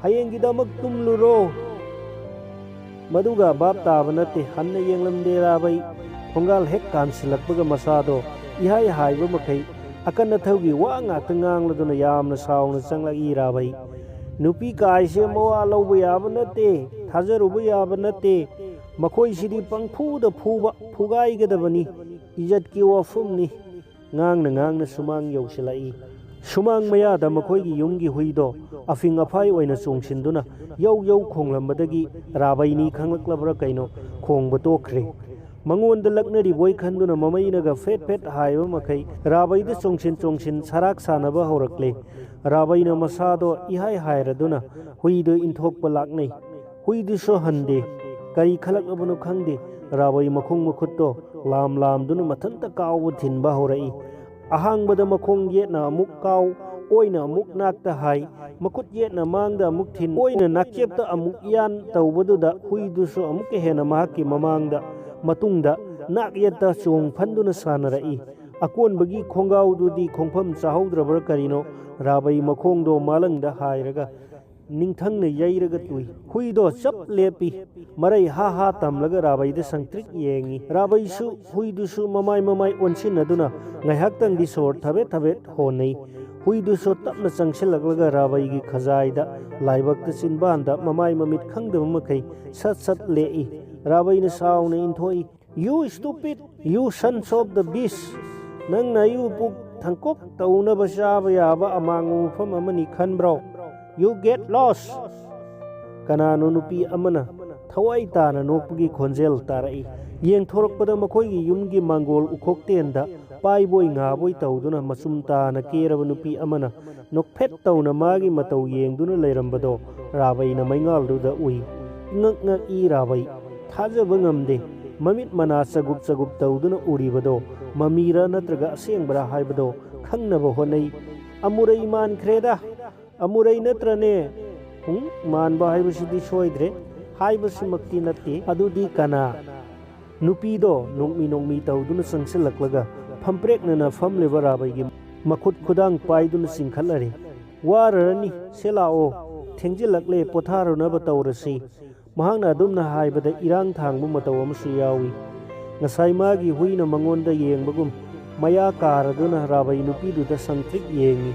ꯍꯌꯦꯡꯒꯤꯗꯃꯛ ꯇꯨꯝꯂꯨꯔꯣ"꯫ ꯃꯗꯨꯒ ꯚꯥꯞ ꯇꯥꯕ ꯅꯠꯇꯦ꯫ ꯍꯟꯅ ꯌꯦꯡꯂꯝꯗꯦ ꯔꯥꯕꯩ꯫ ꯊꯣꯡꯒꯥꯜ ꯍꯦꯛ ꯀꯥꯟꯁꯤꯜꯂꯛꯄꯒ ꯃꯁꯥꯗꯣ ꯏꯍꯥꯏ ꯍꯥꯏꯕ ꯃꯈꯩ ꯑꯀꯟ ꯑꯊꯧꯒꯤ ꯋꯥ ꯉꯥꯛꯇ ꯉꯥꯡꯂꯗꯨꯅ ꯌꯥꯝꯅ ꯁꯥꯎꯅ ꯆꯪꯂꯛꯏ ꯔꯥꯕꯩ꯫ ꯅꯨꯄꯤ ꯀꯥꯏꯁꯦ ꯃꯋꯥ ꯂꯧꯕ ꯌꯥꯕ ꯅꯠꯇꯦ, ꯊꯥꯖꯔꯨꯕ ꯌꯥꯕ ꯅꯠꯇꯦ꯫ ꯃꯈꯣꯏꯁꯤꯗꯤ ꯄꯪꯐꯨꯗ ꯐꯨꯕ, ꯐꯨꯒꯥꯏꯒꯗꯕꯅꯤ꯫ ꯏꯖꯠꯀꯤ ꯋꯥꯐꯝꯅꯤ꯫ ꯉꯥꯡꯅ ꯉꯥꯡꯅ ꯁꯨꯃꯥꯡ ꯌꯧꯁꯤꯜꯂꯛꯏ꯫ ꯁꯨꯃꯥꯡ ꯃꯌꯥꯗ ꯃꯈꯣꯏꯒꯤ ꯌꯨꯝꯒꯤ ꯍꯨꯏꯗꯣ ꯑꯐꯤꯡ ꯑꯐꯥꯏ ꯑꯣꯏꯅ ꯆꯣꯡꯁꯤꯟꯗꯨꯅ ꯌꯧ ꯌꯧ ꯈꯣꯡꯂꯝꯕꯗꯒꯤ ꯔꯥꯕꯩꯅꯤ ꯈꯪꯂꯛꯂꯕ꯭ꯔꯥ ꯀꯩꯅꯣ, ꯈꯣꯡꯕ ꯇꯣꯛꯈ꯭ꯔꯦ꯫ ꯃꯉꯣꯟꯗ ꯂꯛꯅꯔꯤꯕꯣꯏ ꯈꯟꯗꯨꯅ ꯃꯃꯩꯅꯒ ꯐꯦꯠ ꯐꯦꯠ ꯍꯥꯏꯕ ꯃꯈꯩ ꯔꯥꯕꯩꯗ ꯆꯣꯡꯁꯤꯟ ꯆꯣꯡꯁꯤꯟ ꯁꯔꯥꯛ ꯁꯥꯟꯅꯕ ꯍꯧꯔꯛꯂꯦ꯫ ꯔꯥꯕꯩꯅ ꯃꯁꯥꯗꯣ ꯏꯍꯥꯏ ꯍꯥꯏꯔꯗꯨꯅ ꯍꯨꯏꯗꯨ ꯏꯟꯊꯣꯛꯄ ꯂꯥꯛꯅꯩ꯫ ꯍꯨꯏꯗꯨꯁꯨ ꯍꯟꯗꯦ꯫ ꯀꯔꯤ ꯈꯜꯂꯛꯂꯕꯅꯣ ꯈꯪꯗꯦ, ꯔꯥꯕꯩ ꯃꯈꯣꯡ ꯃꯈꯨꯠꯇꯣ ꯂꯥꯝ ꯂꯥꯝꯗꯨꯅ ꯃꯊꯟꯇ ꯀꯥꯎꯕ ꯊꯤꯟꯕ ꯍꯧꯔꯛꯏ꯫ ꯑꯍꯥꯡꯕꯗ ꯃꯈꯣꯡ ꯌꯦꯠꯅ ꯑꯃꯨꯛ ꯀꯥꯎ, ꯑꯣꯏꯅ ꯑꯃꯨꯛ ꯅꯥꯛꯇ ꯍꯥꯏ, ꯃꯈꯨꯠ ꯌꯦꯠꯅ ꯃꯥꯡꯗ ꯑꯃꯨꯛ ꯊꯤꯟ, ꯑꯣꯏꯅ ꯅꯥꯛꯆꯦꯞꯇ ꯑꯃꯨꯛ ꯌꯥꯟ ꯇꯧꯕꯗꯨꯗ ꯍꯨꯏꯗꯨꯁꯨ ꯑꯃꯨꯛꯀ ꯍꯦꯟꯅ ꯃꯍꯥꯛꯀꯤ ꯃꯃꯥꯡꯗ, ꯃꯇꯨꯡꯗ ꯅꯥꯛ ꯌꯦꯠꯇ ꯆꯣꯡ ꯐꯟꯗꯨꯅ ꯁꯥꯟꯅꯔꯛꯏ꯫ ꯑꯀꯣꯟꯕꯒꯤ ꯈꯣꯡꯒꯥꯎꯗꯨꯗꯤ ꯈꯣꯡꯐꯝ ꯆꯥꯍꯧꯗ꯭ꯔꯕ꯭ꯔꯥ ꯀꯔꯤꯅꯣ, ꯔꯥꯕꯩ ꯃꯈꯣꯡꯗꯣ ꯃꯥꯂꯪꯗ ꯍꯥꯏꯔꯒ ꯅꯤꯡꯊꯪꯅ ꯌꯩꯔꯒ ꯇꯨꯏ꯫ ꯍꯨꯏꯗꯣ ꯆꯞ ꯂꯦꯞꯄꯤ꯫ ꯃꯔꯩ ꯍꯥ ꯍꯥ ꯇꯝꯂꯒ ꯔꯥꯕꯩꯗ ꯁꯪꯇ꯭ꯔꯤꯛ ꯌꯦꯡꯉꯤ꯫ ꯔꯥꯕꯩꯁꯨ ꯍꯨꯏꯗꯨꯁꯨ ꯃꯃꯥꯏ ꯃꯃꯥꯏ ꯑꯣꯟꯁꯤꯟꯅꯗꯨꯅ ꯉꯥꯏꯍꯥꯛꯇꯪꯗꯤ ꯁꯣꯔ ꯊꯕꯦꯠ ꯊꯕꯦꯠ ꯍꯣꯟꯅꯩ꯫ ꯍꯨꯏꯗꯨꯁꯨ ꯇꯞꯅ ꯆꯪꯁꯤꯜꯂꯛꯂꯒ ꯔꯥꯕꯩꯒꯤ ꯈꯖꯥꯏꯗ, ꯂꯥꯏꯕꯛꯇ, ꯆꯤꯟꯕꯥꯟꯗ ꯃꯃꯥꯏ ꯃꯃꯤꯠ ꯈꯪꯗꯕ ꯃꯈꯩ ꯁꯠ ꯁꯠ ꯂꯦꯛꯏ꯫ ꯔꯥꯕꯩꯅ ꯁꯥꯎꯅ ꯏꯟꯊꯣꯛꯏ, "You stupid, you sons of the beast! ꯅꯪꯅ ꯑꯩꯕꯨ ꯄꯨꯛ ꯊꯪꯀꯣꯛ ꯇꯧꯅꯕ ꯆꯥꯕ ꯌꯥꯕ ꯑꯃꯥꯡꯕ ꯃꯐꯝ ꯑꯃꯅꯤ ꯈꯟꯕ꯭ꯔꯣ? You get lost!" ꯀꯅꯥꯅꯣ ꯅꯨꯄꯤ ꯑꯃꯅ ꯊꯋꯥꯏ ꯇꯥꯅ ꯅꯣꯛꯄꯒꯤ ꯈꯣꯟꯖꯦꯜ ꯇꯥꯔꯛꯏ꯫ ꯌꯦꯡꯊꯣꯔꯛꯄꯗ ꯃꯈꯣꯏꯒꯤ ꯌꯨꯝꯒꯤ ꯃꯥꯡꯒꯣꯜ ꯎꯈꯣꯛꯇꯦꯟꯗ ꯄꯥꯏꯕꯣꯏ ꯉꯥꯕꯣꯏ ꯇꯧꯗꯨꯅ ꯃꯆꯨꯝ ꯇꯥꯅ ꯀꯦꯔꯕ ꯅꯨꯄꯤ ꯑꯃꯅ ꯅꯣꯛꯐꯦꯠ ꯇꯧꯅ ꯃꯥꯒꯤ ꯃꯇꯧ ꯌꯦꯡꯗꯨꯅ ꯂꯩꯔꯝꯕꯗꯣ ꯔꯥꯕꯩꯅ ꯃꯩꯉꯥꯜꯗꯨꯗ ꯎꯏ꯫ ꯏꯉꯛ ꯉꯛꯏ ꯔꯥꯕꯩ꯫ ꯊꯥꯖꯕ ꯉꯝꯗꯦ꯫ ꯃꯃꯤꯠ ꯃꯅꯥ ꯆꯒꯨꯞ ꯆꯒꯨꯞ ꯇꯧꯗꯨꯅ ꯎꯔꯤꯕꯗꯣ ꯃꯃꯤꯔꯥ ꯅꯠꯇ꯭ꯔꯒ ꯑꯁꯦꯡꯕꯔꯥ ꯍꯥꯏꯕꯗꯣ ꯈꯪꯅꯕ ꯍꯣꯠꯅꯩ꯫ "ꯑꯃꯨꯔꯩ ꯃꯥꯟꯈ꯭ꯔꯦꯗ꯫ ꯑꯃꯨꯔꯩ ꯅꯠꯇ꯭ꯔꯅꯦ? ꯎꯝ, ꯃꯥꯟꯕ ꯍꯥꯏꯕꯁꯤꯗꯤ ꯁꯣꯏꯗ꯭ꯔꯦ, ꯍꯥꯏꯕꯁꯤꯃꯛꯇꯤ ꯅꯠꯇꯦ꯫ ꯑꯗꯨꯗꯤ ꯀꯅꯥ? ꯅꯨꯄꯤꯗꯣ ꯅꯣꯛꯃꯤ ꯅꯣꯛꯃꯤ ꯇꯧꯗꯨꯅ ꯆꯪꯁꯤꯜꯂꯛꯂꯒ ꯐꯝꯄ꯭ꯔꯦꯛꯅꯅ ꯐꯝꯂꯤꯕ ꯔꯥꯕꯩꯒꯤ ꯃꯈꯨꯠ ꯈꯨꯗꯥꯡ ꯄꯥꯏꯗꯨꯅ ꯆꯤꯡꯈꯠꯂꯔꯦ꯫ "ꯋꯥꯔꯔꯅꯤ, ꯁꯦ ꯂꯥꯛꯑꯣ, ꯊꯦꯡꯖꯤꯜꯂꯛꯂꯦ, ꯄꯣꯊꯥꯔꯨꯅꯕ ꯇꯧꯔꯁꯤ"꯫ ꯃꯍꯥꯛꯅ ꯑꯗꯨꯝꯅ ꯍꯥꯏꯕꯗ ꯏꯔꯥꯡ ꯊꯥꯡꯕ ꯃꯇꯧ ꯑꯃꯁꯨ ꯌꯥꯎꯏ꯫ ꯉꯁꯥꯏ ꯃꯥꯒꯤ ꯍꯨꯏꯅ ꯃꯉꯣꯟꯗ ꯌꯦꯡꯕꯒꯨꯝ ꯃꯌꯥ ꯀꯥꯔꯗꯨꯅ ꯔꯥꯕꯩ ꯅꯨꯄꯤꯗꯨꯗ ꯁꯪꯇ꯭ꯔꯤꯛ ꯌꯦꯡꯏ꯫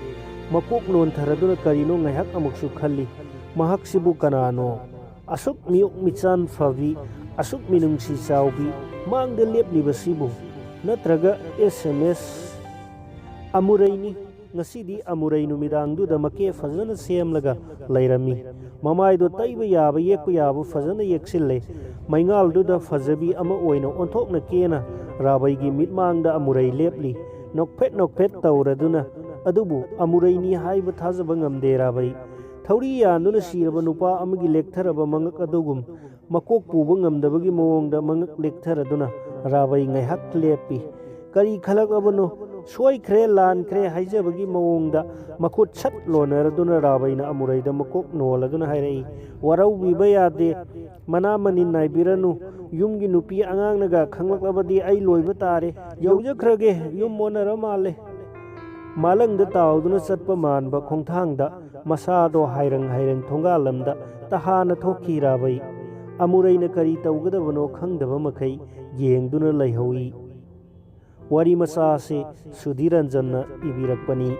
ꯃꯀꯣꯛ ꯅꯣꯟꯊꯔꯗꯨꯅ ꯀꯔꯤꯅꯣ ꯉꯥꯏꯍꯥꯛ ꯑꯃꯨꯛꯁꯨ ꯈꯜꯂꯤ, "ꯃꯍꯥꯛꯁꯤꯕꯨ ꯀꯅꯥꯅꯣ? ꯑꯁꯨꯛ ꯃꯤꯑꯣꯛ ꯃꯤꯆꯥꯟ ꯐꯕꯤ, ꯑꯁꯨꯛ ꯃꯤꯅꯨꯡꯁꯤ ꯆꯥꯎꯕꯤ ꯃꯥꯡꯗ ꯂꯦꯞꯂꯤꯕꯁꯤꯕꯨ? ꯅꯠꯇ꯭ꯔꯒ ꯑꯦꯁ ꯑꯦꯝ ꯑꯦꯁ ꯑꯃꯨꯔꯩꯅꯤ"? ꯉꯁꯤꯗꯤ ꯑꯃꯨꯔꯩ ꯅꯨꯃꯤꯗꯥꯡꯗꯨꯗ ꯃꯀꯦ ꯐꯖꯅ ꯁꯦꯝꯂꯒ ꯂꯩꯔꯝꯃꯤ꯫ ꯃꯃꯥꯏꯗꯣ ꯇꯩꯕ ꯌꯥꯕ, ꯌꯦꯛꯄ ꯌꯥꯕ ꯐꯖꯅ ꯌꯦꯛꯁꯤꯜꯂꯦ꯫ ꯃꯩꯉꯥꯜꯗꯨꯗ ꯐꯖꯕꯤ ꯑꯃ ꯑꯣꯏꯅ ꯑꯣꯟꯊꯣꯛꯅ ꯀꯦꯅ ꯔꯥꯕꯩꯒꯤ ꯃꯤꯠꯃꯥꯡꯗ ꯑꯃꯨꯔꯩ ꯂꯦꯞꯂꯤ꯫ ꯅꯣꯛꯐꯦꯠ ꯅꯣꯛꯐꯦꯠ ꯇꯧꯔꯗꯨꯅ, ꯑꯗꯨꯕꯨ ꯑꯃꯨꯔꯩꯅꯤ ꯍꯥꯏꯕ ꯊꯥꯖꯕ ꯉꯝꯗꯦ ꯔꯥꯕꯩ꯫ ꯊꯧꯔꯤ ꯌꯥꯟꯗꯨꯅ ꯁꯤꯔꯕ ꯅꯨꯄꯥ ꯑꯃꯒꯤ ꯂꯦꯛꯊꯔꯕ ꯃꯉꯛ ꯑꯗꯨꯒꯨꯝ ꯃꯀꯣꯛ ꯄꯨꯕ ꯉꯝꯗꯕꯒꯤ ꯃꯑꯣꯡꯗ ꯃꯉꯛ ꯂꯦꯛꯊꯔꯗꯨꯅ ꯔꯥꯕꯩ ꯉꯥꯏꯍꯥꯛ ꯂꯦꯞꯄꯤ꯫ ꯀꯔꯤ ꯈꯜꯂꯛꯂꯕꯅꯣ? ꯁꯣꯏꯈ꯭ꯔꯦ, ꯂꯥꯟꯈ꯭ꯔꯦ ꯍꯥꯏꯖꯕꯒꯤ ꯃꯑꯣꯡꯗ ꯃꯈꯨꯠ ꯁꯠ ꯂꯣꯟꯅꯔꯗꯨꯅ ꯔꯥꯕꯩꯅ ꯑꯃꯨꯔꯩꯗ ꯃꯀꯣꯛ ꯅꯣꯜꯂꯗꯨꯅ ꯍꯥꯏꯔꯛꯏ, "ꯋꯥꯔꯧꯕꯤꯕ ꯌꯥꯗꯦ, ꯃꯅꯥ ꯃꯅꯤꯟ ꯅꯥꯏꯕꯤꯔꯅꯨ꯫ ꯌꯨꯝꯒꯤ ꯅꯨꯄꯤ ꯑꯉꯥꯡꯅꯒ ꯈꯪꯂꯛꯂꯕꯗꯤ ꯑꯩ ꯂꯣꯏꯕ ꯇꯥꯔꯦ꯫ ꯌꯧꯖꯈ꯭ꯔꯒꯦ, ꯌꯨꯝ ꯑꯣꯟꯅꯔ ꯃꯥꯜꯂꯦ"꯫ ꯃꯥꯂꯪꯗ ꯇꯥꯎꯗꯨꯅ ꯆꯠꯄ ꯃꯥꯟꯕ ꯈꯣꯡꯊꯥꯡꯗ ꯃꯁꯥꯗꯣ ꯍꯥꯏꯔꯪ ꯍꯥꯏꯔꯪ ꯊꯣꯡꯒꯥꯜ ꯂꯝꯗ ꯇꯍꯥꯅ ꯊꯣꯛꯈꯤ ꯔꯥꯕꯩ꯫ ꯑꯃꯨꯔꯩꯅ ꯀꯔꯤ ꯇꯧꯒꯗꯕꯅꯣ ꯈꯪꯗꯕ ꯃꯈꯩ ꯌꯦꯡꯗꯨꯅ ꯂꯩꯍꯧꯏ꯫ ꯋꯥꯔꯤ ꯃꯆꯥ ꯑꯁꯤ ꯁꯨꯙꯤꯔ ꯔꯟꯖꯟꯅ ꯏꯕꯤꯔꯛꯄꯅꯤ꯫